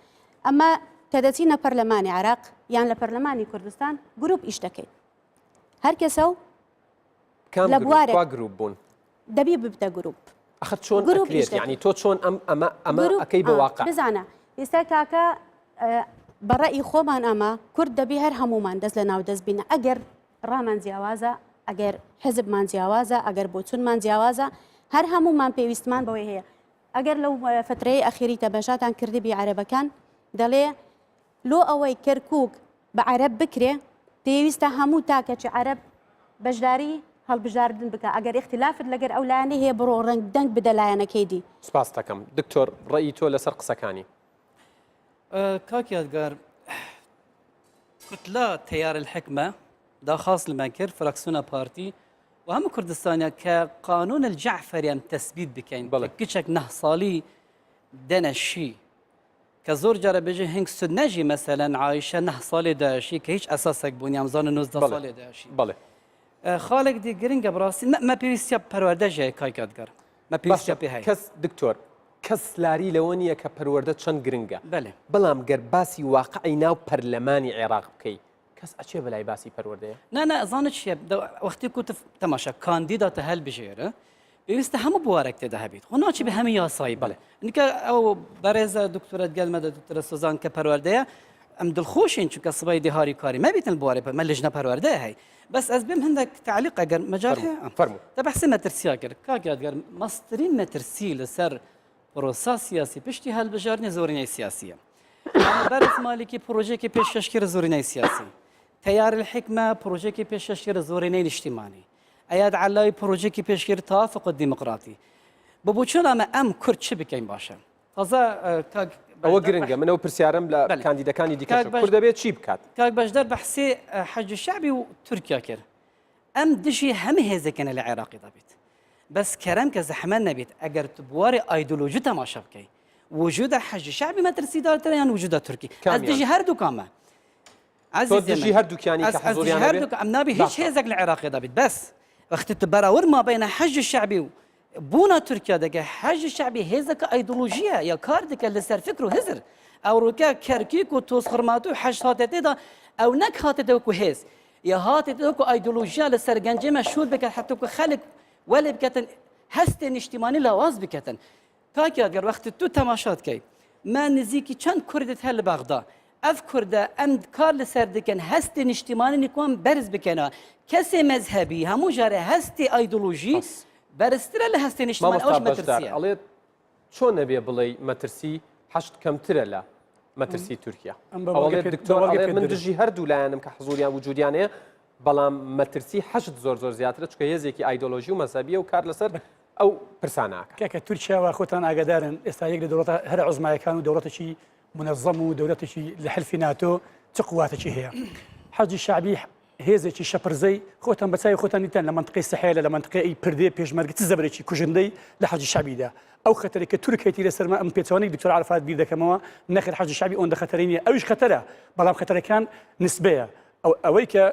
ئەمە کە دەچینە پەرلەمانی عێراق یان لە پەرلەمانی کوردستان گروپ ئیش دەکەین هەر کەسە و لە بوارێک گروپ بوون دەبی ببتە گروپ ئەخە چۆن گروپ ینی تۆ چۆن ئەم ئەمە ئەمە ئەەکەی بە واقع بزانە ئێستا کاکە بەڕئی خۆمان ئەمە کورد دەبی هەر هەمومان دەست لە ناو دەست بینە ئەگەر ڕامان جیاوازە، ئەگەر حزبمان جیاوازە، ئەگەر بۆچونمان جیاوازە، هەر هەموومان پێویستمان بەوەی هەیە. ئەگەر لەو فترەی ئەخیری تەمەشاتان کردبی عەرەبەکان دەڵێ لۆ ئەوەی کەرکوک بە عەرەب بکرێ پێویستە هەموو تاکەکی عەرەب بەشداری هەڵبژاردن بکە ئەگەر ئیختلافت لەگەر ئەو لایەنەی هەیە بڕۆ ڕەنگ دەنگ بدە لایەنەکەی دی. سپاست دەکەم دکتۆر ڕەئی تۆ لەسەر قسەکانی. کاک یادگار کوتلە تەیار الحکمە داخاز لە من کرد فراکسیۆنە پارتی و هەموو کوردستانیا کە قانون الجعفریان تەسبیت بکەین بەڵێ. کە کچێک نه ساڵی دەنە شی کە زۆر جارە بێژە هەنگ سود نەژی مەسەلەن عایشە نه ساڵێ داشی کە هیچ ئەساسێک بوون یان زانە 19 بەڵێ. ساڵێ داشی بەڵێ. خاڵێک دی گرنگە بەڕاستی مە مە پێویستە پەروەردە ژەیە کاک یادگار مە پێویستە باشە پێ هەیە کەس دکتۆر کەس لاری لەوە نییە کە پەروەردە چەند گرنگە، بەلێ. بەڵام گەر باسی واقعی ناو پەرلەمانی عێراق بکەی کەس ئەچێ بەلای باسی پەروەردەیە؟ نا نا ئەزانت چیە وەختی کو تف تەماشا کاندیدا تە هەلبژێرە پێویستە هەموو بوارێک تێدا هەبیت خۆ ناچی بە هەموو یاسایی بڵێ نکە ئەو بەڕێزە دکتۆرە گەلمەدە دکتۆرە سۆزان کە پەروەردەیە ئەم دڵخۆشین چونکە سبەی دیهاری کاری مەبیتن بوارێ مە لژنە پەروەردەیە هەی بەس ئەس بێم هەندێک تعلیق ئەگەر مەجال هەیە فەرموو دە بەحسی مەترسیا کرد کاک یادگار مەسترین مەترسی لەسەر پرۆسا سیاسی پشتی هەلبژاردنی زۆرینەی سیاسیە بەرز مالکی پرۆژێکی پێشکەش کرد زۆرینەی سیاسی تەیار الحکمە پرۆژێکی پێشکەش کرد زۆرینەی نیشتیمانی ئەیاد عەلاوی پرۆژێکی پێشکرد تافق دیموکراتی بۆ بۆچۆن ئەمە ئەم کورد چ بکەین باشە تازە کاک ئەوە گرنگە من ئەو پرسیارم لە کاندیدەکانی دیکە کورد دەبێت چی بکات کاک بەشدار بەحسێ حەج شعبی و تورکیا کرد. ئەم دژی هەمە هێزەکەنە لە عێراقی دەبێت بەس کەرەم کە زەحمەت نەبێت ئەگەر تو بواری ئایدۆلۆژی تەماشا بکەی وجودە حەشدی شەعبی مەترسیدارترە یان وجودە تورکی ئەس کامیان؟ دژی هەردووکامە تۆ عەزیزی دژی من هەردووکیانی ئەس کە ئەس دژی حزوریان هەبێ هەردووک ئەم نابی هیچ باشە هێزێک لە عێراقی دەبێت بەس وەختی تو بەراورد ما بین حەشدی شەعبی و بوونا تورکیا دەکە حەشدی شەعبی هێزەکە ئایدۆلۆژیە یا کار دەکە لەسەر فکر و هزر ئەوڕۆکە کەرکیک و تۆزخورماتوو و حەشد هاتە تێدا ئەو نەک هاتە وەکو هێز یا هاتێت وەکو ئایدۆلۆژیا لەسەر گەنجێ مەشهور بکات حتا کو خەلک وەلێ بکەتن هەستێ نیشتیمانی لاواز بکەتن کاک یادگار وەختی تو تەماشا دکەی مە نزیکی چەند کوردت هەر لە بەغدا ئەف کوردە ئەم کار لەسەر دکەن هەستی نیشتیمانی نیکوان بەرز بکەنەوە کەسێ مەزهەبی هەموو جارێ هەستی ئایدۆلۆژی بەس بەرزترە لە هەستی نیشتیمانی مامۆستا ئەوش بەشدار مەترسیە ئەڵێت چۆن ئەبێ بڵێی مەترسی حەشد کەمترە لە مەترسی تورکیا؟ ئەم بە ئەو بەڵگە ئەڵێت پێت بە دکتۆر بەڵگە ئەڵێت پێت من دەرێ. دژی هەردوو لایەنم کە حزوریان وجودیان هەیە بەڵام مەترسی حەشد زۆر زۆر زیاترە چونکە هێزێکی ئایدۆلۆژی و مەزهەبیە و کار لەسەر ئەو پرسانە ئەکات. کاکە تورکیا وا خۆتان ئاگادارن ئێستا یەک لە دەوڵەتە هەرە عوزمایەکان و دەوڵەتێکی مونەزەم و دەولەتێکی لە حلفی ناتۆ چ قواتێکی هەیە حەجی شعبی هێزێکی شەپرزەی خۆتان بە چاوی خۆتان دیتان لە مەنتقەی سەحێلە لە مەنتقەی پردێ پێشمەرگە چ زەبرێکی کوژندەی لە حەجی شەعبیدا ئەو خەتەرێک کە تورک هەیەتی لەسەرما ئەم پێچەوانەی دکتۆر عەرەفات بیر دەکەمەوە نەخێر حەجی شەعبی ئەوەندە خەتەری نییە ئەویش خەتەرە بەڵام خەتەرەکان نسبەیە ئەو ئەوەی کە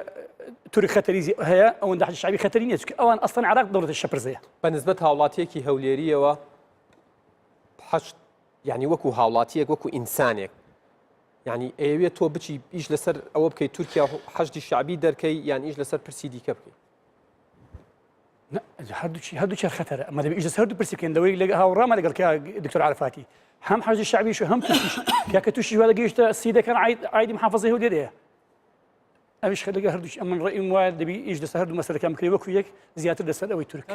تورک خەتەری هەیە ئەوەندە حەجی شەعبی خەتەری نییە چونکە ئەوان ئەسڵەن عێراق دەوڵەتی شەپرزەیە. بە نسبەت هاوڵاتییەکی هەولێرییەوە حەشد یانی وەکو هاوڵاتییەک وەکو ئینسانێک یعنی ئەیەوێت تۆ بچی ئیش لەسەر ئەوە بکەیت تورکیا حەشدی شعبی دەرکەی یان ئیش لەسەر پرسی دیکە بکەیت هەردووکی هەردوو چەر خەتەرە ئەمە دەبێت ئیش لەسەر هەردوو پرسی بکەین لەوەی لەگە هاوڕامە لەگەڵ کە دکتۆر عەرەفاتی هەم حەشدی شعبیش و هەم تورکیش کاکە تووشی وا دەگەیشتە سیدەکان عایدی محافظەی هەولێرەیە ئەویش لەگە هەردووکی ئەمن ڕێیم وایە دەبی ئیش لەسەر هەردوو مەسەلەکان بکرێ وەکو یەک زیاتر لەسەر ئەوەی تورک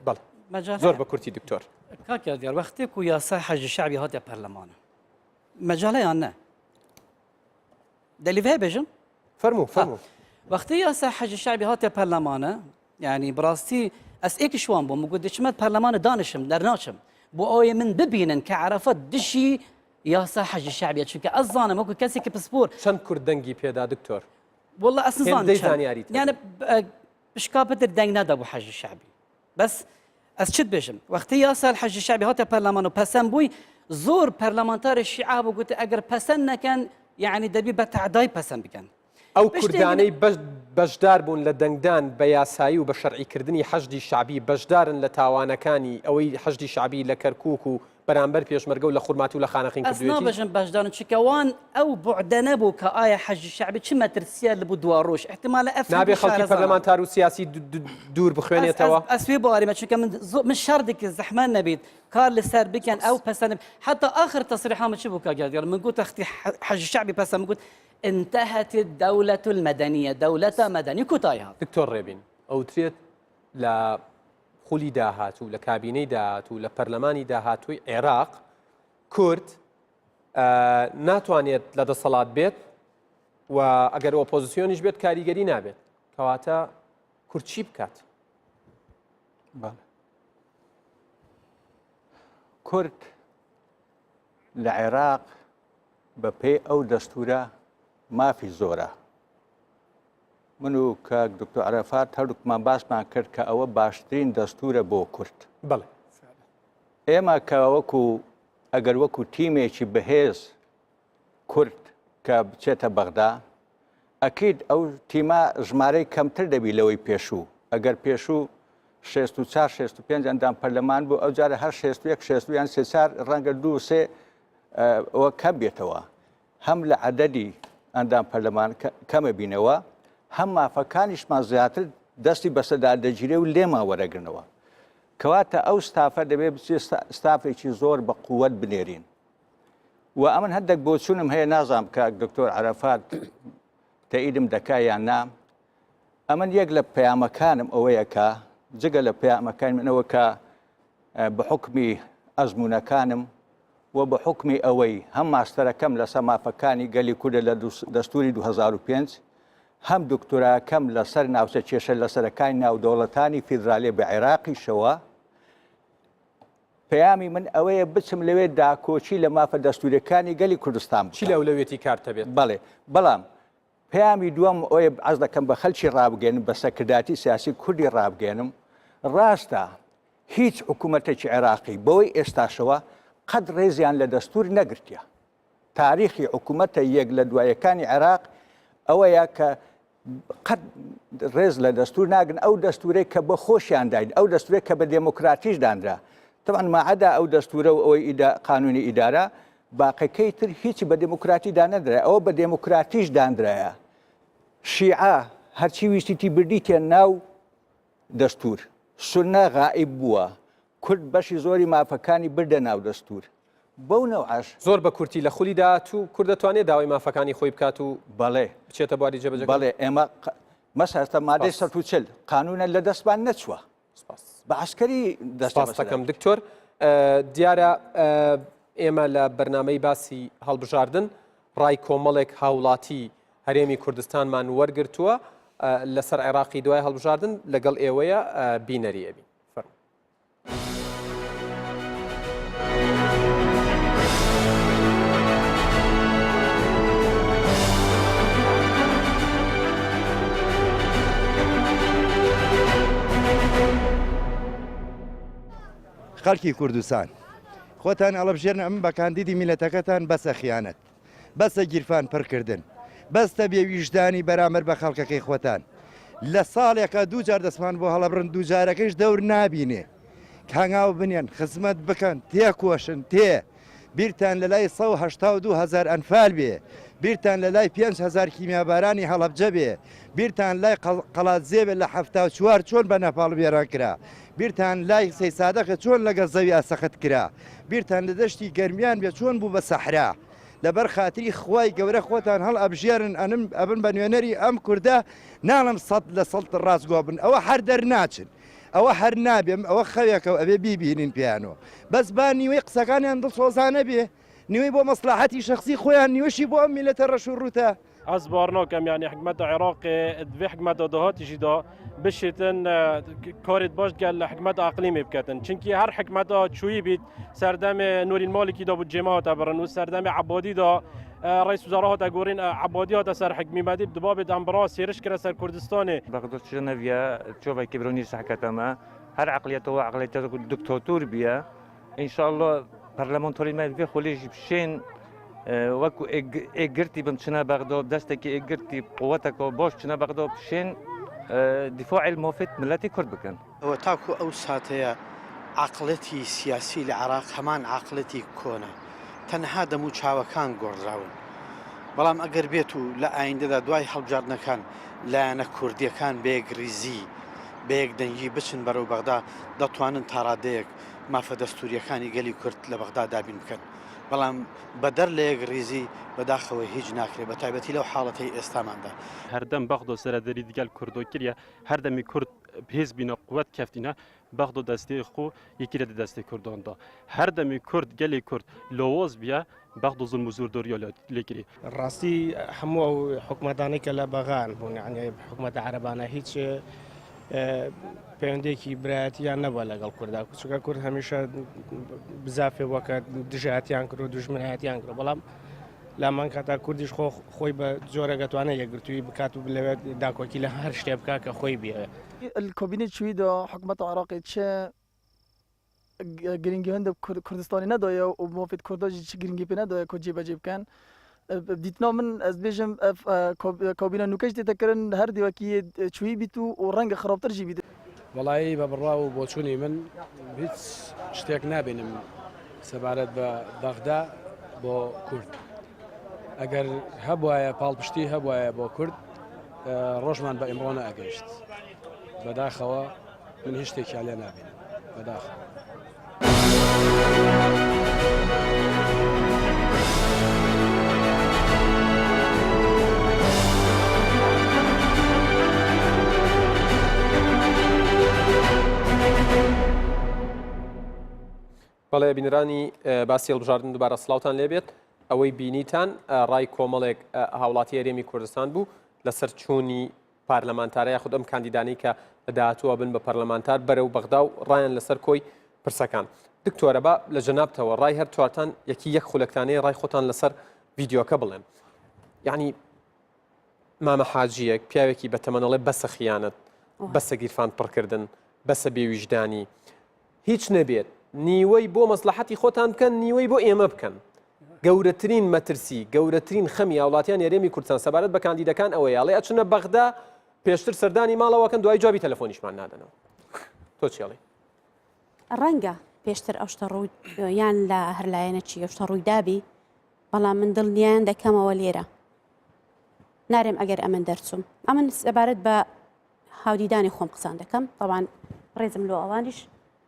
بەڵێ زۆر بە کورتی دکتۆر کاک یادگار وەختێک و یاسای حەشدی شەعبی هاتە پەرلەمانە مەجالە یان نە دەلیڤ هەیە بێژم فەرموو فەرموو وەختی یاسا حەج شعبی هاتە پەرلەمانە یعنی بڕاستی ئەس ئێکی شوان بووم گوت دەچمە پەرلەمانە دانیشم دەرناچم بۆ ئەوەی من ببینن کە عەرەفات دژی یاسا حەج شعبیە چونکە ئەزانم وەکو کەسێکی پسپۆر چەند کورد دەنگی پێدا دکتۆر والله ئەس نزانم هێندەی زانیاریت هەبێ. یعنی پشکا پتر دەنگ نەدا بۆ حەج شعبی بەس ئەس چت بێژم وەختی یاسا الحەشد الشعبی هاتە پەرلەمان و پەسەند بووی زۆر پەرلەمانتاری شیعە بوو گوتی ئەگەر پەسەند نەکەن یعنی دەبی بە تەعدای پەسەند بکەن ئەو کوردانەی بەشدار بوون لە دەنگدان بە یاسایی و بە شەرعیکردنی حەشدی شەعبی بەشدارن لە تاوانەکانی ئەوەی حەشدی شەعبی لە کەرکوک و بەرامبەر پێشمەرگە و لە خورماتوو لە خانەقین ئەس کردوێتی؟ نابێژم بەشدارن چونکە وان ئەو بوعدە نەبوو کە ئایا حەشدی شەعبی چ مەترسیە لە بۆ دواڕۆژ ئیحتیمالە ئەف نابێ هەندێک خەڵکی شارەزانە. پەرلەمانتار و سیاسی دوور ئەس بخوێنێتەوە؟ ئەس ئەس وێ باوەریمە چونکە من زۆ من شەڕ دکرد زەحمەت نەبیت کار لەسەر بکەن ئەو پەسەند حتا ئاخر تەسریحا من چ بوو کاک یادگار من گوت وەختی حەشدی شەعبی پەسەند من گوت انتهت الدولة المدنية دەولەتە مەدەنی کۆتایی هات. دکتۆر ڕێبین ئەوترێت لە خولی داهاتوو، لە کابینەی داهاتوو، لە پەرلەمانی داهاتووی عێراق کورد ناتوانێت لە دەسەڵات بێت و ئەگەر ئۆپۆزیسیۆنیش بێت کاریگەری نابێت کەواتە کورد چی بکات؟ کورد لە عێراق بە پێی ئەو دەستورە مافی زۆرە من و کاک دکتۆر عەرەفات هەردووکمان باسمان کرد کە ئەوە باشترین دەستورە بۆ کورد. بەڵێ. ئێمە کە وەکو ئەگەر وەکو تیمێکی بەهێز کورد کە بچێتە بەغدا ئەکید ئەو تیمە ژمارەی کەمتر دەبی لەوەی پێشوو ئەگەر پێشوو 64 65 ئەندام پەرلەمان بوو ئەو جارە هەر 61 62 یان سێ چار ڕەنگە دوو سێ ئەوە کەم بێتەوە هەم لە عەدەدی ئەندام پەرلەمان کەمە بینەوە هەم مافەکانیشمان زیاتر دەستی بەسەدا دەگیرێ و لێمان وەرەگرنەوە کەواتە ئەو ستافە دەبێ بچێت ستافێکی زۆر بە قووەت بنێرین و ئەمن هەندێک بۆچوونم هەیە نازانم کاک دکتۆر عەرەفات تەئیدم دەکا یان نا ئەمن یەک لە پەیامەکانم ئەوەیە کە جگە لە پەیامەکانی منەوە کە بە حکمی ئەزموونەکانم و بە حوکمی ئەوەی هەم ماستەرەکەم لەسەر مافەکانی گەلی کوردە لە دەستووری 2005، هەم دکتۆراکەم لەسەر ناوچە کێشە لەسەرەکانی ناودەوڵەتانی فیدرالیە بە عێراقیشەوە، پەیامی من ئەوەیە بچم لەوێ داکۆکی لە مافە دەستووریەکانی گەلی کوردستان چی لە بکەم. ئەولەویەتی کارتە بێت؟ بەڵێ، بەڵام. پەیامی دووەم ئەوەیە عەرز دەکەم بە خەلکی ڕابگەێنم بە سەرکردایەتی سیاسی کوردی ڕابگەێنم ڕاستە هیچ حکوومەتێکی عێراقی بەوەی ئێستاشەوە قەت ڕێزیان لە دەستور نەگرتیە تاریخی حکوومەتە یەک لە دوایەکانی عێراق ئەوەیە کە قەت ڕێز لە دەستور ناگرن ئەو دەستورەی کە بە خۆشیان داین ئەو دەستورێک کە بە دێموکراتیش دانرا طبعا ماعدا ئەو دەستورە و ئەوەی ئیدا قانونی ئیدارە باقەکەی تر هیچی بە دێموکراتی دانەدرا ئەوە بە دێموکراتیش دانرایە شیعە هەرچی ویستیتی بردیتە ناو دەستور سونە غائب بووە کورد بەشی زۆری مافەکانی بردە ناو دەستور بەو نەوعەش. زۆر بە کورتی لە خولی داهاتوو کورد دەتوانێت داوای مافەکانی خۆی بکات و بەڵێ بچێتە بواری جێبەجێکردن؟ بەڵێ ئێمە مەسەلەن مادەی سپاس. 140 قانونە لە دەستمان نەچووە سپاس. بە عەسکەری دەستیان سپاس بەسەردا دەکەم گرت. دکتۆر دیارە ئێمە لە بەرنامەی باسی هەڵبژاردن ڕای کۆمەڵێک هاوڵاتی هەرێمی کوردستانمان وەرگرتووە لەسەر عێراقی دوای هەڵبژاردن لەگەڵ ئێوەیە بینەری ئەبین. فەرموو. خەڵکی کوردستان خۆتان ئەڵبژێرن ئەم بە کاندیدی میلەتەکەتان بەسە خیانەت بەسە گیرفان پڕکردن، بەستە بێ ویژدانی بەرامبەر بە خەڵکەکەی خۆتان. لە ساڵێکا دوو جار دەستمان بۆ هەڵەبڕن دوو جارەکەیش دەور نابینێ. هەنگاو بنێن، خزمەت بکەن، تێکۆشن، تێ. بیرتان لە لای 182 هەزار ئەنفال بێ، بیرتان لە لای 5000 کیمیابارانی هەڵەبجە بێ، بیرتان لای قەڵادزێ بێ لە 74 چۆن بە نەپاڵ وێران کرا، بیرتان لای سەیسادەقێ چۆن لەگەڵ زەویا سەخت کرا، بیرتان لە دەشتی گەرمیان بێ چۆن بوو بە سەحرا. لەبەر خاتری خوای گەورە خۆتان هەڵ ئەبژێرن ئەنم ئەبن بە نوێنەری ئەم کوردە ناڵێم سەد لە سەد ڕاستگۆ بن ئەوە هەر دەرناچن ئەوە هەر نابێ ئەوە خەوێکە و ئەبێ بیبینین پێیانەوە بەس با نیوەی قسەکانیان دڵسۆزانە بێ نیوەی بۆ مەسڵەحەتی شەخسی خۆیان نیوەشی بۆ ئەم میللەتە ڕەش و ڕووتە. Ez bar nakim yanî hikûmeta Iraqê di vê hikûmeta dahatî jî de bişêtin karê baş digel hikûmeta eqlîmê biketin. Çimkî her hikûmeta çûyî bît serdemê Nûrî Malikî de bûdcê me hate birin û serdemê Ebadî de reis wezara hate gorîn Ebadî hate ser hikmî me dît dibabê em bi rast hêriş kire ser Kurdistanê. Bexda çi neviye çovekî birûnî sehkete me her eqliyeta we eqliyeta diktator biye. Înşallah parlamentorên me vê xolê jî şên wek ê girtî bin çine Bexda destekî ê girtî quweteke baş çine Bexda şên dîfaê li mafê miletê Kurd bikin. ئەوە تاکو ئەو ساتەیە عەقڵێتی سیاسی لە عێراق هەمان عەقڵێتی کۆنە، تەنها دەموچاوەکان گۆڕدراون. بەڵام ئەگەر بێت و لە ئایندەدا دوای هەڵبژاردنەکان لایەنە کوردییەکان بە یەکڕیزی، بە یەکدەنگی بچن بەرەو بەغدا، دەتوانن تاڕادەیەک مافە دەستوورییەکانی گەلی کورد لە بەغدا دابین بکەن. بەڵام بەدەر لە یەکڕیزی بەداخەوە هیچ ناکرێت، بەتایبەتی لەو حاڵەتەی ئێستاماندا. هەردەم بەغدا سەرەدەری دگەل کوردۆ کریە، هەردەمی کورد بهێز بینە قوت کەفتینە بەغدا دەستێ خۆ یەکیرە دە دەستێ کوردان دا. هەردەمی کورد گەلێ کورد لاواز بیە بەغدا زوڵم و زۆرداریا لێ کری. ڕاستی هەموو ئەو حکومەتانەی کە لە بەغان بوون یعنی حکومەتە عەرەبانە هیچ پەیوەندێکی برایەتیان نەبووە لەگەڵ کووردا چونکە کورد هەمیشە بزافێ بووە کە دژایەتیان کرد و دوژمنایەتیان کرد بەڵام لامان کاتا کوردیش خۆ خۆی بە جۆرە گەتوانە یەکگرتووی بکات و لەوێت داکۆکی لە هەر شتێ بکات کە خۆی بیەوێت. الکابینه چوی دا حکومت عراقی چه گرنگی هەندە کوردستانی نەدایە و مافێت کورداژی چ گرنگی پێ نەدایە کو جێبەجێ بکەن دیتنا من ئەس بێژم کابینە نوکەش دێتەکردن هەر دیوەکی چووی بیت و و ڕەنگە خراپتر ژی بیت. وەڵایی بە بڕوا و بۆچوونی من هیچ شتێک نابینم سەبارەت بە بەغدا بۆ کورد ئەگەر هەبواە پاڵپشتی هەبواە بۆ کورد ڕۆژمان بە ئیمڕۆ نەئەگەیشت بەداخەوە من هیچ شتێکیان لێ نابینم بەداخەوە. بەڵێ بینرانی باسی هەڵبژاردن دووبارە سڵاوتان لێبێت ئەوەی بینیتان ڕای کۆمەڵێک هاوڵاتی هەرێمی کوردستان بوو لەسەر چوونی پارلەمانتارە یاخود ئەم کاندیدانەی کە لە داهاتووە بن بە پەرلەمانتار بەرەو بەغدا و ڕایان لەسەر کۆی پرسەکان. دکتۆرە با لە جەنابتەوە ڕای هەر چوارتان یەکی یەک خولەکتانەیە ڕای خۆتان لەسەر ڤیدیۆکە بڵێن. یعنی مامە حاجیەک پیاوێکی بەتەمەن ئەڵێ بەسە خیانەت بەسە گیرفان پڕکردن بەسە بێویژدانی هیچ نەبێت نیوەی بۆ مەسلحەتی خۆتان بکەن نیوەی بۆ ئێمە بکەن گەورەترین مەترسی گەورەترین خەمی هاوڵاتیان هەرێمی کوردستان سەبارەت بە کاندیدەکان ئەوەیە ئەڵێ ئەچنە بەغدا پێشتر سەردانی ماڵەوەکەن دوای جوابی تەلەفۆنیشمان نادەنەوە تۆ چێڵی ڕەنگە پێشتر ئەو شتە ڕووی یان لە هەر لایەنەکی ئەو شتە ڕووی دابی بەڵام من دڵنیایان دەکەمەوە لێرە نارێم ئەگەر ئەمن دەرچوم ئەمن سەبارەت بە هاودیدانی خۆم قسان دەکەم تەوان ڕێزم لۆ ئەوانیش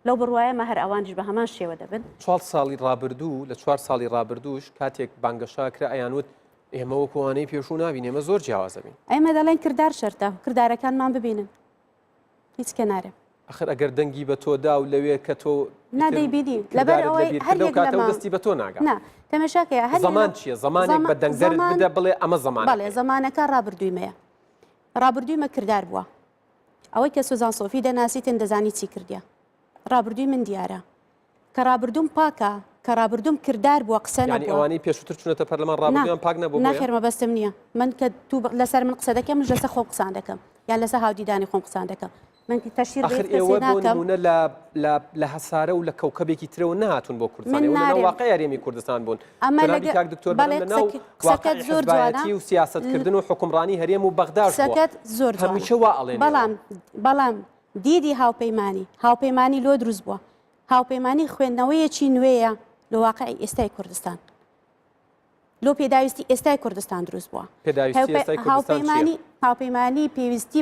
لەو بڕوایەمە هەر ئەوانیش بە هەمان شێوە دەبن. چوار ساڵی ڕابردوو لە چوار ساڵی ڕابردووش کاتێک بانگەشە کرا ئەیانوت ئێمە وەکو ئەوانەی پێشوو نابین ئێمە زۆر جیاواز دەبین. ئێمە دەڵێن کردار شەرتە کردارەکانمان ببینن هیچ کە نارێم. ئەخر ئەگەر دەنگی بە تۆ دا و لەوێ کە تۆ نا دەیبینی لەبەر ئەوەی هەر لەو کاتەوە دەستی بە تۆ ناگا. نا تەمەشاکەیە هەر زەمان چییە زەمانێک بە دەنگدەرت بدە بڵێ ئەمە زەمانەکەیە. بەڵێ زەمانەکە ڕابردوویمەیە ڕابردوویمە کردار بووە ئەوەی کە سوزان سۆفی دەناسیتن دەزانی چی کردیە ڕابردووی من دیارە کە ڕابردووم پاکە کە ڕابردووم کردار بووە قسە یانی ئەوانەی پێشووتر چونەتە پەرلەمان ڕابردوویان پاک نەبوو ناخێر مەبەستم نییە من کە تو لەسەر من قسە دەکەم من لەسەر خۆم قسان دەکەم یان لەسەر هاودیدانی خۆم قسان دەکەم من تەشیر ئاخر ئێوە بۆ نموونە لە لە لە هەسارە و لە کەوکەبێکی ترەوە نەهاتوون بۆ کوردستان ئێوە لەناو واقعی هەرێمی کوردستان بوون ئەمە جەنابی کاک دکتۆر بەڵێ لەناو قسەکەت زۆر جوانە و سیاسەتکردن و حوکمڕانی هەرێم و بەغداش بووە قسەکەت زۆر جوانە هەمیشە وا ئەڵێن بەڵام بەڵام دیدی هاوپەیمانی هاوپەیمانی لۆ دروست بووە هاوپەیمانی خوێندنەوەیەکی نوێیە لە واقعی ئێستای کوردستان لۆ پێداویستی ئێستای کوردستان دروست بووە هاوپەیمانی هاوپەیمانی پێویستی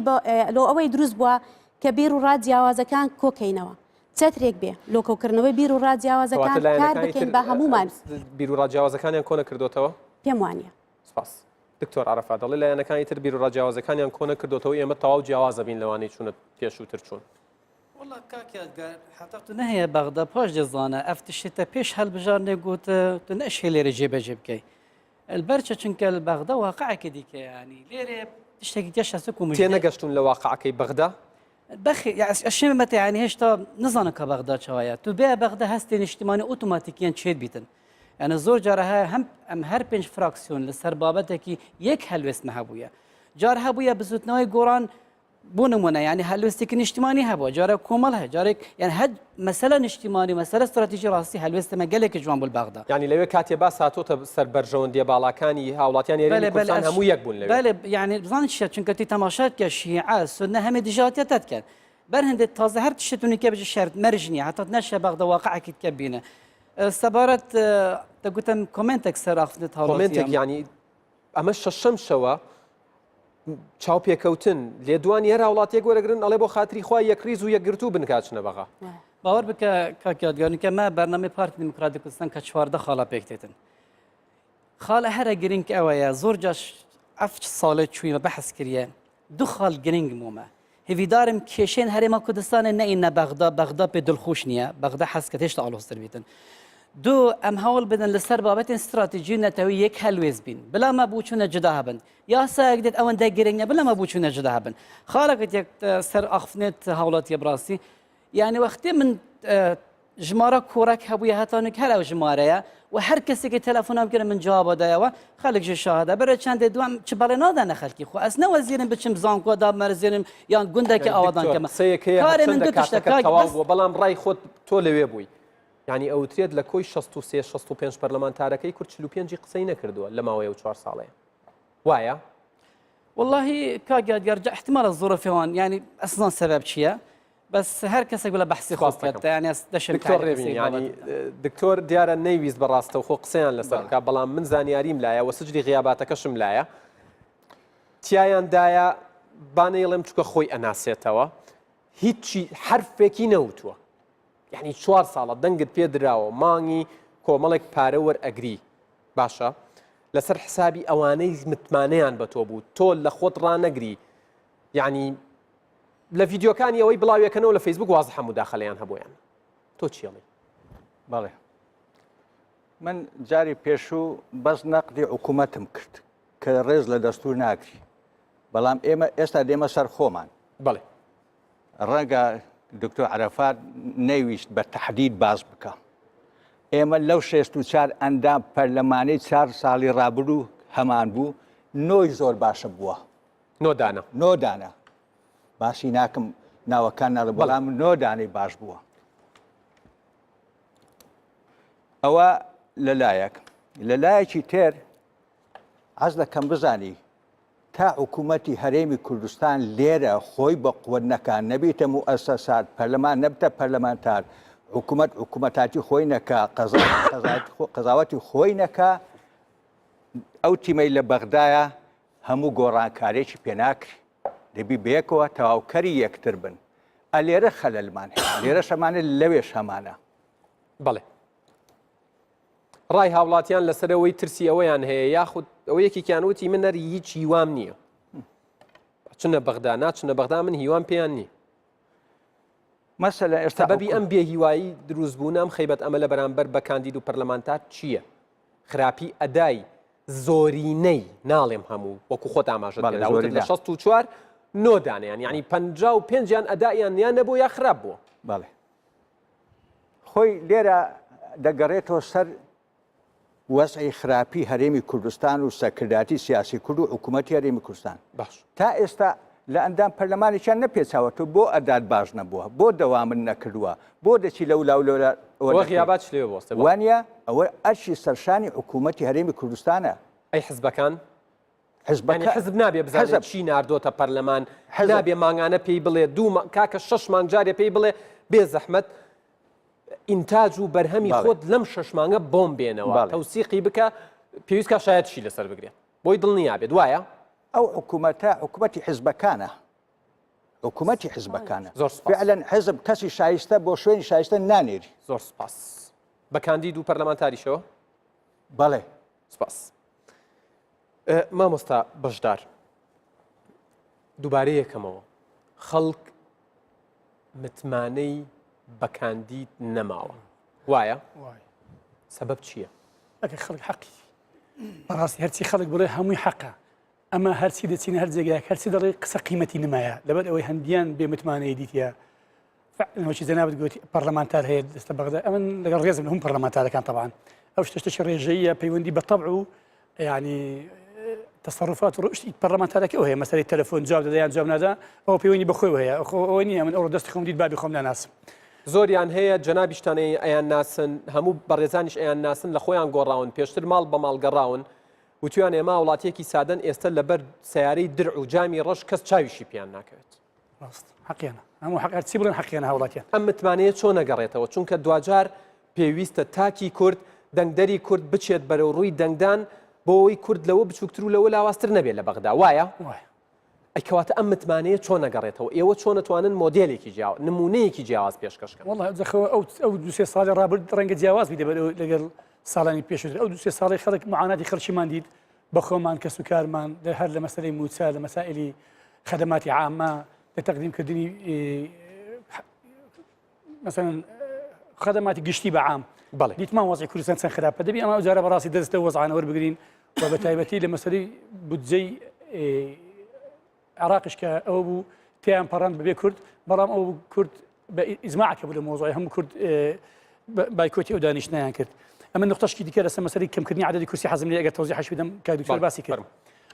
لۆ ئەوەی دروست بووە کە بیر و ڕا جیاوازەکان کۆکەینەوە چەترێک بێ لۆ کۆکردنەوەی بیر و ڕا جیاوازەکان کار بکەین بە هەمومان بیر و ڕا جیاوازەکانیان کۆنە کردوتەوە پێم وانە سپاس دکتۆر عرفات دەڵێ لایەنەکانی تر بیر و ڕا جیاوازەکانیان کۆنە کردوتەوە ئێمە تەواو جیاوازە بین لەوانەی چوونە پێشووتر چوون. وەڵا کاک یادگار حەتا تو نەهەیە بەغدا پاش دەزانە ئەف تشتە پێش هەلبژاردنێ گوت تو نەشێ لێرە جێبەجێ بکەی البەرچە چونکە لە بەغدا واقعێکی دیکە ینی لێرێ تشتێکی تێش هەسە و تێ نەگەشتون لە واقعەکەی بەغدا بەخی ئەشێ مەتە ینی هێشتا نزانم کە بەغدا چاوایە تو بێ بەغدا هەستێ نیشتیمانی ئۆتۆماتیکیان چێت بیتن یانە زۆر جارە هەیە هەم ئەم هەر پێنج فراکسیۆن لەسەر بابەتێکی یەک هەلوێستمە هەبووە جار هەبووە بزوتنەوەی گۆڕان بۆ نمونە یعنی هەلوێستێکی نیشتیمانی هەبووە جارە کۆمەڵ هەیە جارێک یان هەر مەسەلە نیشتیمانی مەسەلە ستراتیژی ڕاستی هەلوێستەمە گەلێکی جوان بوو بەغدا یعنی لەوێ کاتێ باس هاتۆتە سەر بەرژەوەندیە باڵاکانی هاوڵاتیان هەرێمی کوردستان هەموو یەک بوون لەوێ بەلێ یعنی بزانن چیە چونکە تی تەماشات کە شیعە سوننە هەمێ دژایەتیە تەتکەن بەر هەندێک تازە هەر تشتونی کە بژی شەرت مەرج نییە هەتا نەشە بەغدا واقعێکی تکە بینە سەبارەت دەگوتم کۆمنتێک سەر ئاخفتنت کۆمنتێک یعنی ئەمە شەشەم شەوە چاوپێکەوتن لێدوانی هەر هاوڵاتیەک وەرەگرن ئەڵێ بۆ خاتری خوا یەکڕیز و یەکگرتوو بن کاچنە بەغا. باوەڕ بکە کاک یادگار کە مە بەرنامەی پارتی دیموکراتی کوردستان کە 14 خاڵە پێک تێتن خاڵە هەرە گرنگ ئەوەیە زۆر جاش ئەف ساڵێ چوویمە بەحس کریە دوو خاڵ گرنگ مومە هیویدارم کێشەین هەرێما کوردستانێ نەئینە بەغدا بەغدا پێ دڵخۆش نییە بەغدا حەز کە هێشتا ئاڵۆزتر بیتن دوو ئەم هەوڵ بدەن لەسەر بابەتێن ستراتیژی نەتەوەی یەک هەلوێست بین بلا مە بووچونە جدا هەبن یاسایەک دێت ئەوەندە گرنگ نیە بلا مە بووچونە جدا هەبن خاڵەکەت یەک سەر ئاخفنێت هاوڵاتیە بڕاستی یعنی وەختێ من ژمارە کۆڕەک هەبوویە هەتانوک هەر ئەو ژمارەیە و هەر کەسێکی تەلەفۆنم کرد من جوابە دایەوە خەڵک ژ شاهدە بەرە چەندێ دوام چ بەڵێ نادەنە خەلکی خۆ ئەس نەوەزیرم بچم زانکۆ دابمەرزێنم یان گوندێکی ئاوادان کەمە کارێ من دو تشتە تەواو بووە بەڵام ڕای خۆت تۆ لەوێ بووی یعنی ئەوترێت لە کۆی 63 65 پەرلەمانتارەکەی کورد 45 قسەی نەکردووە لە ماوەی ئەو چوار ساڵەیە وایە؟ والله کاک یادگار جا احتمال الظروف هون يعني اصلا سبب چییە بەس هەر کەسێک بڵە بەحسی خۆ بکات یان دەشم دکتۆر ڕێبین ینی دکتۆر دیارە نەیویست بە ڕاستەوخۆ قسەیان لەسەر بکە بەڵام من زانیاریم لایە وە سجلی غیاباتەکەشم لایە تیایان دایە با نەیڵێم چکە خۆی ئەناسێتەوە هیچی حرفێکی نەوتووە یعنی چوار ساڵە دەنگت پێ دراوە مانگی کۆمەڵێک پارە وەرئەگری باشە لەسەر حسابی ئەوانەی متمانەیان بە تۆ بوو تۆ لە خۆت ڕانەگری یعنی لە ڤیدیۆکانی ئەوەی بڵاویەکەنەوە لە فەیسبوک وازحە موداخەلەیان هەبوویان تۆ چیڵی؟ بەڵێ من جاری پێشوو بەس نەقدی حکوومەتم کرد کە ڕێز لە دەستور ناگری بەڵام ئێمە ئێستا دێمە سەر خۆمان بەڵێ ڕەنگە دکتۆر عەرەفات نەیویست بە تهدید باز بکە ئێمە لەو 64 ئەندام پەرلەمانی چار ساڵی ڕابردوو هەمان بوو نۆی زۆر باشە بووە. نۆ دانە. نۆ دانە. باسی ناکەم ناوەکان ناڵێ بەڵام نۆ دانەی باش بووە. ئەوە لەلایەک لەلایەکی تر حەز دەکەم بزانی تا حکوومەتی هەرێمی کوردستان لێرە خۆی بە قوت نەکا، نەبیتە موئەسەسات، پەرلەمان نەبتە پەرلەمانتار، حکوومەت حکوومەتاتی خۆی نەکا، قەزاوەتی خۆی نەکا، ئەو تیمەی لە بەغدایە هەموو گۆڕانکارێکی پێ ناکری. دەبی بەیەکەوە تەواوکەری یەکتر بن. ئە لێرە خەلەلمان هەیە، لێرەش هەمانە لەوێش هەمانە. بەڵێ. ڕای هاوڵاتیان لەسەر ئەوەی ترسی ئەوەیان هەیە یاخود ئەوە یەکێکیان وتی من نەر هیچ هیوام نییە چنە بەغدا ناچنە بەغدا من هیوام پێیان نییە مەسەلە ئێستا سەبەبی ئەم بێهیوایی دروستبوون ئەم خەیبەت ئەمە لە بەرامبەر بە کاندید و پەرلەمانتار چییە؟ خراپی ئەدای زۆرینەی ناڵێم هەموو وەکو خۆت ئاماژەت بەڵێ، پێدا وتت لە زۆرینە. 64 نۆ دانەیان یعنی 55یان ئەدایان یان نەبوو یا خراپ بووە بەڵێ خۆی لێرە دەگەڕێتەوە سەر وەزعی خراپی هەرێمی کوردستان و سەرکردایەتی سیاسی کورد و حکوومەتی هەرێمی کوردستان باش تا ئێستا لە ئەندام پەرلەمانێکیان نەپێچاوەتەوە بۆ ئەدات باش نەبووە بۆ دەوامن نەکردووە بۆ دەچی لەو لاو لەولا ئەوە غیابات لێ بۆستە وانە ئەوە ئەرکی سەرشانی حکوومەتی هەرێمی کوردستانە ئەی حزبەکان حزبەکە حزب نابێ بزانێت چی ناردۆتە پەرلەمان نابێ مانگانە پێی بڵێ دوو کاکە شەش مانگ جارێ پێی بڵێ بێ زەحمەت ئینتاج و بەرهەمی خۆت لەم شەش مانگە بۆم بێنەوە تەوسیقی بکە پێویست کا شایەتشی لەسەر بگرێت بۆی دڵنیا بێت وایە ئەو حکوومەتە حکوومەتی حزبەکانە حکوومەتی حزبەکانە زۆر فعلا حزب کەسی شایستە بۆ شوێنی شایستە نانێری زۆر سپاس بە کاندید و پەرلەمانتاریشەوە بەڵێ سپاس مامۆستا بەشدار دووبارە یەکەمەوە خەڵک متمانەی بە کاندید نەماوە وایە سەبەب چییە؟ ئەگەر خەڵک حەقی بەڕاستی هەرچی خەڵک بڵێ هەمووی حەقە ئەمە هەرچی دەچینە هەر جێگایەک هەرچی دەڵێ قسە قیمەتی نمایە لەبەر ئەوەی هەندیان بێ متمانەی دیتە فعلا وەکی جەنابت گوتی پەرلەمانتار هەیە دەستە بەغدا ئەمن لەگەڵ ڕێزم لە هەموو پەرلەمانتارەکان طبعا ئەو شتە شتێکی ڕێژەیە پەیوەندی بە تەبع و یعنی تەسەروفات و ڕشتی پەرلەمانتارەکە هەیە مەسەری تەلەفۆن جواب دەدا یان جواب نادا ئەو پەیوەندی بە خۆی هەیە خۆ ئەوە نییە من ئەوڕۆ دەستی خۆم دیت بابی خۆم ناناسم زۆریان هەیە جەنابیشتان ئەیان ناسن هەموو بەڕێزانیش ئەیان ناسن لە خۆیان گۆڕاون پێشتر ماڵ بە ماڵ گەڕاون وتویان ئێمە وڵاتیەکی سادەن ئێستا لەبەر سیارەی درع و جامی ڕەش کەس چاویشی پێیان ناکەوێت ڕاست حەقیانە هەموو حەق هەرچی بڵێن حەقیانە هاوڵاتیان. ئەم متمانەیە چۆن ئەگەڕێتەوە؟ چونکە دواجار پێویستە تاکی کورد، دەنگدەری کورد بچێت بەرەو ڕووی دەنگدان بۆ ئەوەی کورد لەوە بچووکتر و لەوە لاوازتر نەبێت لە بەغدا، وایە؟ وایە. ئەی کەواتە ئەم متمانەیە چۆن ئەگەڕێتەوە؟ ئێوە چۆن ئەتوانن مۆدێلێکی جیاواز، نموونەیەکی جیاواز پێشکەش کەن؟ وەڵا جا خۆ ئەو ئەو دوو سێ ساڵی ڕابرد ڕەنگە جیاواز بی لەبەر لەگەڵ ساڵانی پێشووتر ئەو دوو سێ ساڵی خەڵک معاناتی خەڵکیمان دیت بە خۆمان کەس و کارمان لە هەر لە مەسەلەی مووچە لە مەسائلی خەدەماتی عامە لە تەقدیمکردنی مەسەلەن خەدەماتی گشتی بە عام بەڵێ دیتمان وەزعی کوردستان چەند خراپە دەبی ئەمە ئەو جارە بەڕاستی دەست لەو وەزعانە وەربگرین و بە تایبەتی لە مەسەلەی بودجەی عێراقیش کە ئەوە بوو تێیان پەڕاند بەبێ کورد بەڵام ئەو کورد بە ئیجماعەکە بوو لە مۆزۆی هەموو کورد بایکۆتی ئەو دانیشتنیان کرد ئەمە نقطەشکی دیکە لەسەر مەسەلەی کەمکردنی عەدەدی کورسی حەزم لێ ئەگەر تەوزیحش بدەم کاک دکتۆر باسی کرد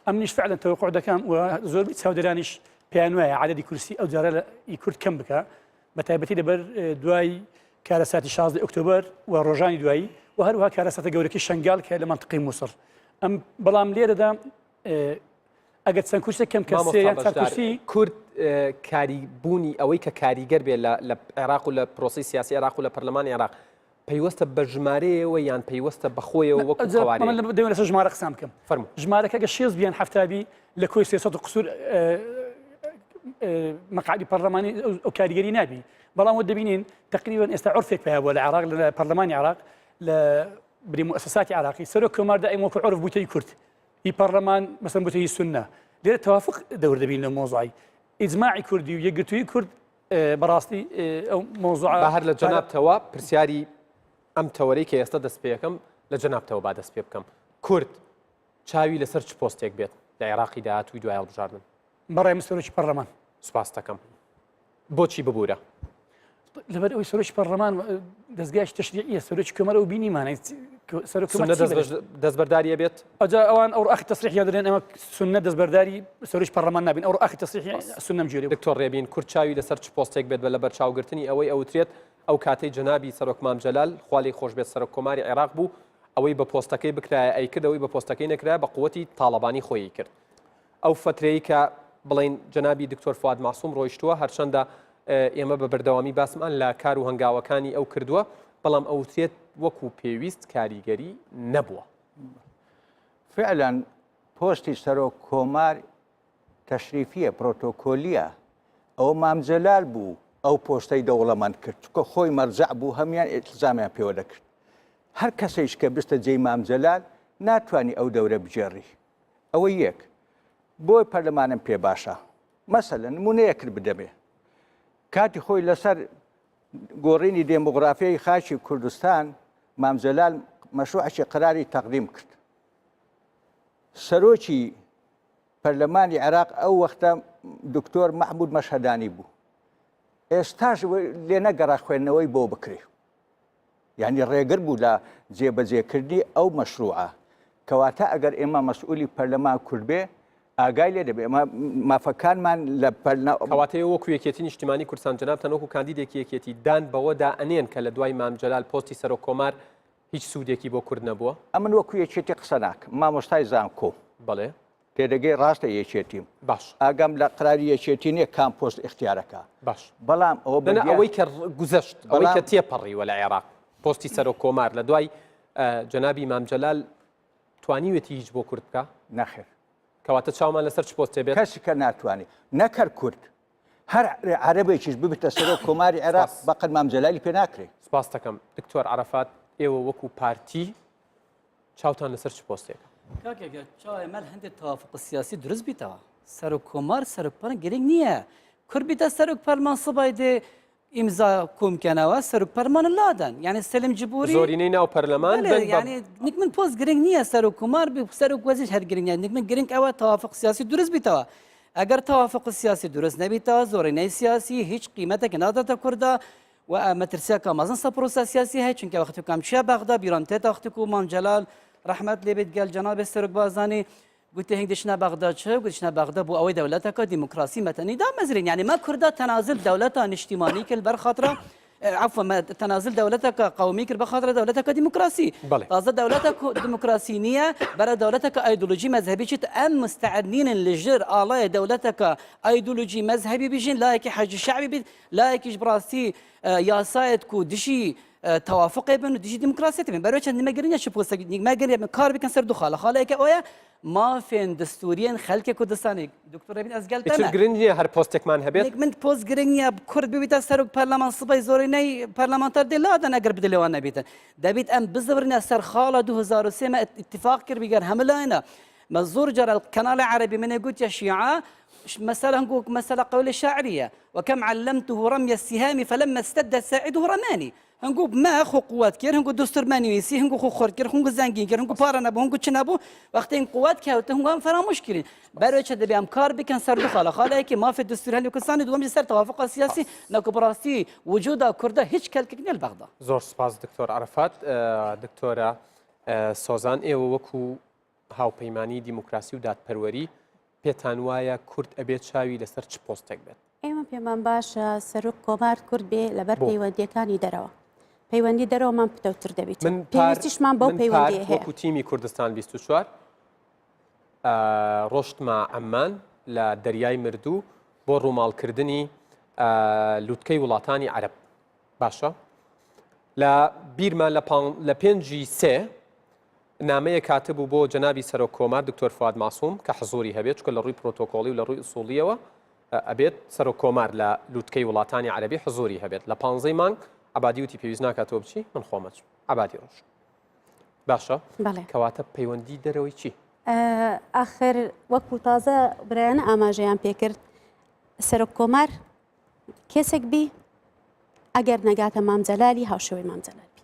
ئەمنیش فعلا تەوەقع دەکەم و زۆربەی چاودێرانیش پێیان وایە عەدەدی کورسی ئەو جارە لە ئی کورد کەم بکە بە تایبەتی لەبەر دوای کارەساتی 16 ئۆکتۆبەر و ڕۆژانی دوایی و هەروەها کارەساتە گەورەکەی شنگال کە لە منطقەی مووسڵ ئەم بەڵام لێرەدا ئەگەر چەند کورسێک کەم کە سێ یان چوار کورسی کورد کاری بوونی ئەوەی کە کاریگەر بێ لە عێراق و لە پرۆسی سیاسی عێراق و لە پەرلەمانی عێراق پەیوەستە بە ژمارەیەوە یان پەیوەستە بە خۆیەوە وەکو قەوارەیە؟ دەمەوێت لەسەر ژمارە قسان بکەم. فەرموو. ژمارەکە گە شێست بیان حەفتابی لە کۆی 300 و قسوور مەقعدی پەرلەمانی ئەو کاریگەری نابی بەڵام وە دەبینین تقریبا ئێستا عرفێک پیا بووە لە عێراق لە پەرلەمانی عێراق لە بری مؤسساتی عراقی سەرۆک کۆمار دائیم وەکو عرف بووتەی کورد هی پەڕلەمان مەسەن بوتە هی سوننە لێرە تەوافق دەور دەبین لە مۆزوعی ئیجماعی کوردی و یەکگرتووی کورد بەڕاستی ئەو مۆزوع با هەر لە جەنابتەوە پرسیاری ئەم تەوەرەی کە ئێستا دەست پێەکەم لە جەنابتەوە با دەست پێ بکەم کورد چاوی لەسەر چ پۆستێک بێت لە عێراقی داهاتووی دوای هەڵبژاردن بەڕای من سەرۆکی پەرلەمان سوپاس دەکەم بۆچی ببوورە؟ لەبەر ئەوەی سەرۆکی پەرلەمان دەزگایش تەشریعیە سەرۆکی کۆمار ئەو بینیمانە سەرۆک سوننە دەستبەرداری ئەبێت؟ ئەجا ئەوان ئەو ئاخر تەسریحیان دەرێن ئەمە سوننە دەستبەرداری سەرۆکی پەرلەمان نابین ئەو ئاخر تەسریحی سوننەم گوێ لێ بوو. دکتۆر ڕێبین کورد چاوی لەسەر چ پۆستێک بێت بە لەبەرچاوگرتنی ئەوەی ئەوترێت ئەو کاتەی جەنابی سەرۆک مام جەلال خوا لێی خۆش بێت سەرۆک کۆماری عێراق بوو ئەوەی بە پۆستەکەی بکرایە ئەیکرد ئەوەی بە پۆستەکەی نەکرایە بە قوتی تاڵەبانی خۆی کرد ئەو فەترەی کە بڵێین جەنابی دکتۆر فواد مەعسوم ڕۆیشتووە، هەرچەندە ئێمە بە بەردەوامی باسمان لە کار و هەنگاوەکانی ئەو کردووە، بەڵام ئەوترێت وەکو پێویست کاریگەری نەبووە. فعلا پۆستی سەرۆک کۆمار تەشریفیە، پرۆتۆکۆلیە، ئەوە مام جەلال بوو ئەو پۆستەی دەوڵەمەند کرد، چونکە خۆی مەرجەع بوو هەموان ئیلتزامیان پێوە دەکرد. هەر کەسێکیش کە بستە جێی مام جەلال ناتوانی ئەو دەورە بگێڕی. ئەوە یەک. بۆ پەرلەمانم پێ باشە. مەسەلەن نمونەیەکت بدەمێ. کاتی خۆی لەسەر گۆڕینی دێمۆگرافیای خاکی کوردستان مام جەلال مەشروعێکی قەراری تەقدیم کرد. سەرۆکی پەرلەمانی عێراق ئەو وەختە دکتۆر مەحمود مەشهەدانی بوو. ئێستاش لێ نەگەڕا خوێندنەوەی بۆ بکرێ. یانی ڕێگر بوو لە جێبەجێکردنی ئەو مەشروعە. کەواتە ئەگەر ئێمە مەسئولی پەرلەمان کورد بێ ئاگای لێ دەبێ ئێمە مافەکانمان لە پەرلە. کەواتە ئێوە وەکو یەکێتی نیشتیمانی کوردستان جەنابتان وەکو کاندیدێکی یەکێتی دان بەوەدا ئەنێن کە لە دوای مام جەلال پۆستی سەرۆک کۆمار هیچ سوودێکی بۆ کورد نەبووە؟ ئەمن وەکو یەکێتی قسە ناکەم مامۆستای زانکۆم. بەڵێ. تێدەگەی ڕاستە یەکێتیم باش ئاگام لە قراری یەکێتی نییە کام پۆست ئیختیارەکە باش بەڵام ئەوە بە ئەوەی کە گوزەشت ئەوەی کە تێپەڕیوە لە عێراق پۆستی سەرۆک کۆمار لە دوای جەنابی مام جەلال توانیوێتی هیچ بۆ کورد بکە نەخێر کەواتە چاومان لەسەر چ پۆستێ بێت کەسی کە ناتوانێت نەکەر کورد هەر عەرەبێکیش ببێتە سەرۆک کۆماری عێراق بەقەد مام جەلالی پێ ناکرێت سپاس دەکەم دکتۆر عەرەفات ئێوە وەکو پارتی چاوتان لەسەر چ پۆستێکە؟ کاکە گەر چاوێ مەل هەندێک تەوافق سیاسی دروست بیتەوە سەرۆک کۆمار سەرۆک پەرلەمان گرنگ نییە کورد بیتە سەرۆک پەرلەمان سبای دێ ئیمزا کۆمکەنەوە سەرۆک پەرلەمان لادەن یعنی سەلیم جبوری زۆرینەی ناو پەرلەمان بەڵێ، یعنی نک من پۆست گرنگ نییە سەرۆک کۆمار بی سەرۆک وەزیر هەر گرنگ نییە نک من گرنگ ئەوە تەوافق سیاسی دروست بیتەوە ئەگەر تەوافق سیاسی دروست نەبیتەوە زۆرینەی سیاسی هیچ قیمەتێک ناداتە کوردا و مەترسیەکە مەزن سە پرۆسە سیاسی هەیە چونکە وەختی کام چیا بەغدا بیرام تێتە وەختی کو مام جەلال ڕەحمەت لێ بێت گەل جەنابێ سەرۆک بارزانی گوتی هەنگ دەچنە بەغدا چ گوتشنە بەغدا بۆ ئەوەی دەولەتەکە دیموکراسی مەتەنی دامەزرین یعنی ما کوردا تەنازل دەولەتە نیشتیمانی کرد بەر خاترە عفوا ما تەنازل دەولەتەکە قومی کرد بە خاترە دەولەتەکە دیموکراسی تازە دەولەتە دیموکراسی نییە بەرە دەولەتەکە ئایدۆلۆژی مەذهبی چیت ئەم مستعد نینن لەژێر ئاڵای دەولەتەکە ئایدۆلۆژی مەذهبی بژین لایەکی حەشدی شەعبی بیت لایەکیش بڕاستی یاسایەت و دژی تەوافقێ بن و دژی دیموکراسیەت بن بەرەوە چەند نیمە گرنگە چ پۆستێک نیمە گرنگە بن کار بکەن سەر دوو خاڵە خاڵێکە ئەوەیە مافێن دەستوریەن خەلکێ کوردستانی دکتۆر ڕێبین ئەز گەل ئیتر گرنگ نییە هەر پۆستێکمان هەبێت من پۆست گرنگ نییە کورد ببیتە سەرۆک پەرلەمان سبەی زۆرینەی پەرلەمانتار دێ لادەن ئەگەر بدلێوان نەبیتن دەبیت ئەم بزبرنە سەر خاڵە 2003 مە اتفاق کرد بیگەر هەموو لایەنە مە زۆر جار القناة العربي من قلت يا شيعة مثلا نقول مثلا قول شاعرية وكم علمته رمي السهام فلما استد ساعده رماني هنگو ما خو قوت کرد هنگو دستور منویسی هنگو خو خورد کرد هنگو زنگین کرد هنگو پارە نەبوو هنگو چ نەبوو وەختی این قوت کەوت هنگو هم فراموش کردین بەرەوە چە دەبێ ئەم کار بکەن سەر دوو خاڵە خاڵەیەکی مافی دستور هەلی کوردستانی دووەم سەر تەوافق سیاسی نەکو بەڕاستی وجودا کوردە هیچ کەلکێک نییە لە بەغدا زۆر سپاس دکتۆر عەرەفات دکتۆرە سۆزان ئێوە وەکو هاوپەیمانی دیموکراسی و دادپەروەری پێتان وایە کورد ئەبێ چاوی لەسەر چ پۆستێک بێت؟ ئێمە پێمان باشە سەرۆک کۆمار کورد بێ لەبەر پەیوەندیەکانی دەرەوە پەیوەندی دەرەوەمان پتەوتر دەبیت من پێویستیشمان بەو پەیوەندی هەیە وەکو تیمی کوردستان 24 ڕۆشتمە عەممان لە دەریای مردوو بۆ ڕووماڵکردنی لوتکەی وڵاتانی عەرەب باشە لە بیرمە لە پێنجی سێ نامەیەک هاتبوو بۆ جەنابی سەرۆک کۆمار دکتۆر فواد مەعسوم کە حزوری هەبێت چونکە لە ڕووی پرۆتۆکۆڵی و لە ڕووی ئوسوڵیەوە ئەبێت سەرۆک کۆمار لە لوتکەی وڵاتانی عەرەبی حزوری هەبێت لە پانزەی مانگ عەبادی وتی پێویست ناکات تۆ بچی من خۆم ئەچم عەبادی ڕۆشت باشە کەواتە پەیوەندی دەرەوەی چی؟ ئاخر وەکو تازە برایانە ئاماژەیان پێکرد سەرۆک کۆمار کەسێک بی ئەگەر نەگاتە مام جەلالی هاوشێوەی مام جەلال بی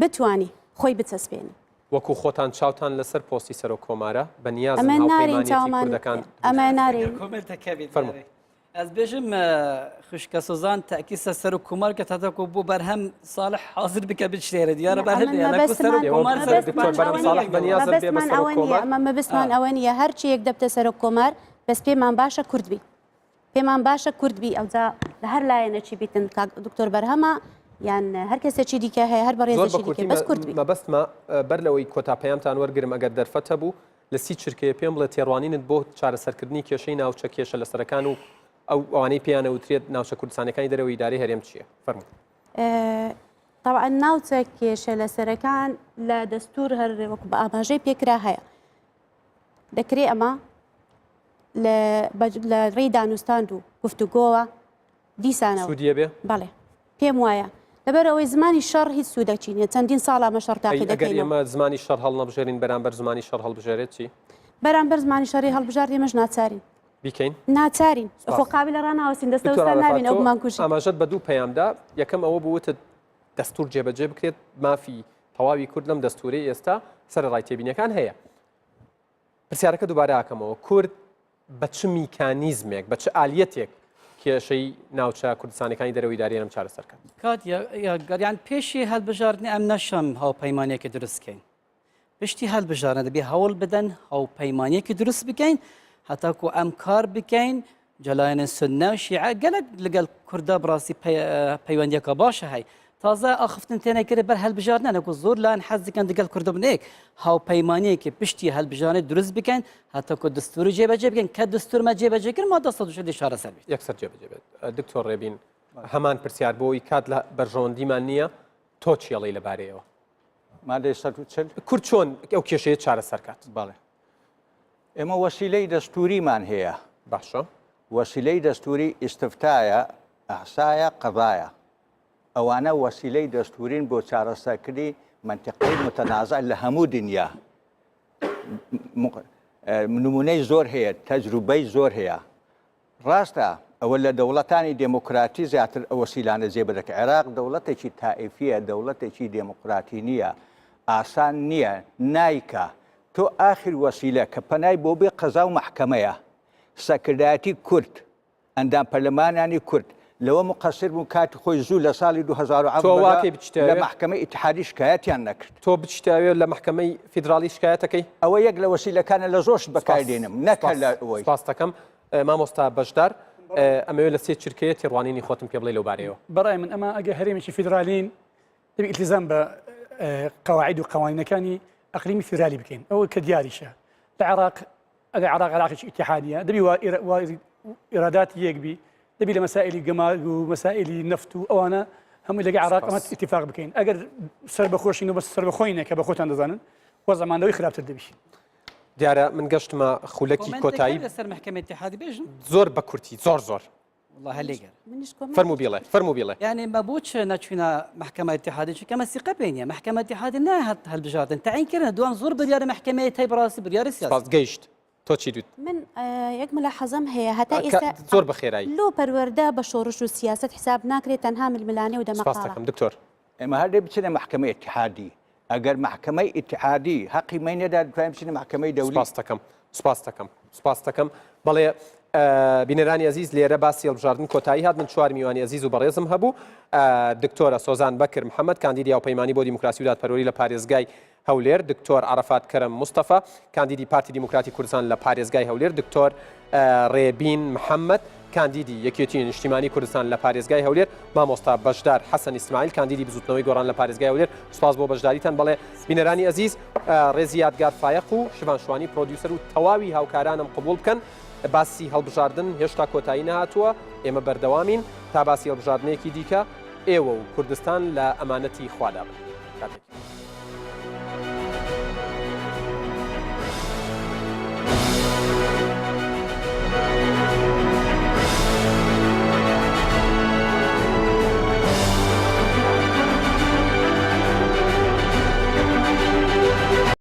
بتوانی خۆی بچەسپێنی. وەکو خۆتان چاوتان لەسەر پۆستی سەرۆک کۆمارە، بە نیازن ئەمە نارین هاوپەیمانیەتی چاومان کوردەکان ئەمە نارین. کۆمێنتەکە بێت فەرموو. Ez bêjim xwişka Sozan tekîd ser serok komar ket heta ku bo Berhem Salih hazir bike biçêre diyar e Berhem ye ku serok komar Doktor Berhem Salih بەنیازە بێ بە سەرۆک کۆمار. مەبەستمان ئەوە نییە هەر چییەک دەبتە سەرۆک کۆمار بەس پێمان باشە کورد بی پێمان باشە کورد بی ئەوجا لە هەر لایەنەکی بیتن کاک دکتۆر بەرهەمە یان هەر کەسێکی دیکە هەیە هەر زۆر بە بەڕێزێکی دیکە کورتی بەس کورد بی مەبەستمە بەر لەوەی کۆتا پەیامتان وەرگرم ئەگەر دەرفەت هەبوو لە سی چرکەیە پێم بڵێ تێڕوانینت بۆ چارەسەرکردنی کێشەی ناوچە کێشە لەسەرەکان و ئەو ئەوانەی پێیان ئەوترێت ناوچە کوردستانەکانی دەرەوەی ئیدارەی هەرێم چییە؟ فەرموو. تەبعەن ناوچە کێشە لەسەرەکان لە دەستور هەر وەکو بە ئاماژەی پێکرا هەیە دەکرێ ئەمە لە ڕێی دانوستاند و گفتوگۆوە دیسانەوە سوودیە بێ؟ بەڵێ پێم وایە لەبەر ئەوەی زمانی شەڕ هیچ سوودەکی نیە چەندین ساڵ ئەمە شەڕ تاقی ئەگەر دەکەینەوە. ئێمە زمانی شەڕ هەڵنەبژێرین بەرامبەر زمانی شەڕ هەڵبژێرێت چی؟ بەرامبەر زمانی شەڕی هەڵبژارد ئێمەش ناچارین. بیکەین؟ ناچارین سپاس. خۆ قابلە ڕاناوەستین دکتۆر دەستەوەستان عەرەفات نابین ئەو تۆ بمانکوژن. ئاماژەت بە دوو پەیامدا یەکەم ئەوە بوو وتت دەستور جێبەجێ بکرێت مافی تەواوی کورد لەم دەستورەی ئێستا سەرەڕای تێبینیەکان هەیە پرسیارەکە دووبارە ئەکەمەوە کورد بە چ میکانیزمێک، بە چ ئالیەتێک کێشەی ناوچە کوردستانیەکانی دەرەوەی ئیدارەی هەرێم چارەسەر کات؟ کات یاگەریان پێشی هەلبژاردنی ئەم نەشەم هاوپەیمانیەکی دروست کەین پشتی هەلبژاردن دەبێ هەوڵ بدەن هاوپەیمانیەکی دروست بکەین هەتاکو ئەم کار بکەین جەلایەنە سنە و شیعە گەلک لەگەڵ کووردا بڕاستی پەیوەندیەکە باشە هەی تازە ئاخفتن تێنە کرد بەر هەلبژاردنە نەکو زۆر لایەن حەز دەکەن دەگەڵ کوردە بنێک هاوپەیمانیەکی پشتی هەلبژانێ دروست بکەن هەتاکو دەستوری جێبەجێ بکەن کە دەستورمە جێبەجێ کرد مادە 140 چارەسەر بێت یەکسەر جێبەجێ بێت دکتۆر ڕێبین هەمان پرسیار بۆ ئەوی کات لە بەرژەوەندیمان نییە تۆ چیڵی لەبارەیەوە مادەی 140 کورد چۆن ئەو کێشەیە چارەسەر کات؟ بەڵێ ئێمە وەسیلەی دەستوریمان هەیە. باشە. وەسیلەی دەستوری ئیستفتایە، ئەحسایە، قەزایە. ئەوانە وەسیلەی دەستورین بۆ چارەسەرکردنی مەنتیقەی متەنازع لە هەموو دنیا. نمونەی زۆر هەیە، تەجروبەی زۆر هەیە. ڕاستە ئەوە لە دەوڵەتانی دێمۆکراتی زیاتر ئەو وەسیلانە جێبەجێ دەکەن. عێراق دەوڵەتێکی تائیفییە، دەوڵەتێکی دێمۆکراتی نییە، ئاسان نییە، نایکا. تۆ ئاخر وەسیلە کە پەنای بۆ بێ قەزا و مەحکەمەیە. سەرکردایەتی کورد، ئەندام پەرلەمانانی کورد لەوە مقەسر بوون کاتی خۆی زوو لە ساڵی تۆ واکەی 2017 بچیتە لە ئەوێ؟ مەحکەمەی ئیتیحادی شکایەتیان نەکرد. تۆ بچیتە ئەوێ لە مەحکەمەی فیدراڵی شکایەتەکەی؟ ئەوە یەک لە وەسیلەکانە لە زۆر شت بەکاری سپاس، دێنم نەک هەر سپاس، لە ئەوەی. سپاستەکەم. مامۆستا بەشدار، ئەمەوێ لە سێ چرکەیە تێڕوانینی خۆتم پێ بڵێی لەو بارەیەوە. بەڕای من ئەمە ئەگەر هەرێمێکی فیدراڵین دەبێ ئیلتیزام بە قەواعید و قەوانینەکانی ئەقلیمی فیدرالی بکەین ئەوە کە دیاریشە لە عێراق ئەگەر عێراق عێراقێکی ئیتیحادیە دەبی وا ئیراداتی یەک بی دەبی لە مەسائلی گەمارگ و مەسائلی نەفت و ئەوانە هەمووی لەگە عێراق ئەمە ئیتیفاق بکەین ئەگەر سەر بەخۆشین و بەس سەربەخۆینە کە بە خۆتان دەزانن وەزعمان لەوەی خراپتر دەبی. دیارە من گەشتمە خولەکی کۆتایی لەسەر مەحکەمە ئیتیحادی بێژم زۆر بە کورتی زۆر زۆر والله هەلێگەر فەرموو بیڵێ فەرموو بیڵێ یعنی مە بۆچ نەچوینە مەحکەمە ئیتیحادی چونکە مە سیقە پێ نییە مەحکەمە ئیتیحادی ناهات هەلبژاردن تەعین کردن دوام زۆر بریارە مەحکەمەیە تای بەڕاستی بریاری سیاسی سپاس گەیشت تۆ چی دوت؟ من یەک ملاحەزەم هەیە هەتا ئێستا زۆر بە خێرایی لۆ پەروەردە بە شۆڕش و سیاسەت حساب ناکرێت تەنها ململانێ و سپاس دەمەقاڵە. دەکەم دکتۆر. ئێمە هەر دەبێ بچینە مەحکەمەی ئیتیحادی ئەگەر مەحکەمەی ئیتیحادی هەقی مەی نەدا دەتوانین بچینە مەحکەمەی دەولی. سپاس دەکەم سپاس دەکەم سپاس دەکەم بەڵێ بینەرانی ئەزیز لێرە باسی هەڵبژاردن کۆتایی هات من چوار میوانی ئەزیز و بەڕێزم هەبوو دکتۆرە سۆزان بەکر محەممەد کاندیدی هاوپەیمانی بۆ دیموکراسی و دادپەروەری لە پارێزگای هەولێر، دکتۆر عەرەفات کەرەم مستەفا، کاندیدی پارتی دیموکراتی کوردستان لە پارێزگای هەولێر، دکتۆر ڕێبین محەممەد، کاندیدی یەکێتی نیشتیمانی کوردستان لە پارێزگای هەولێر، مامۆستا بەشدار حەسەن ئیسماعیل، کاندیدی بزوتنەوەی گۆڕان لە پارێزگای هەولێر. سوپاس بۆ بەشداریتان. بەڵێ بینەرانی ئەزیز، ڕێزی یادگار فایەق و شڤان شوانی پرۆدیوسەر و تەواوی هاوکارانم قبوڵ بکەن. باسی هەڵبژاردن هێشتا کۆتایی نەهاتووە، ئێمە بەردەوامین تا باسی هەڵبژاردنێکی دیکە. ئێوە و کوردستان لە ئەمانەتی خوادا بن. کاتێکی.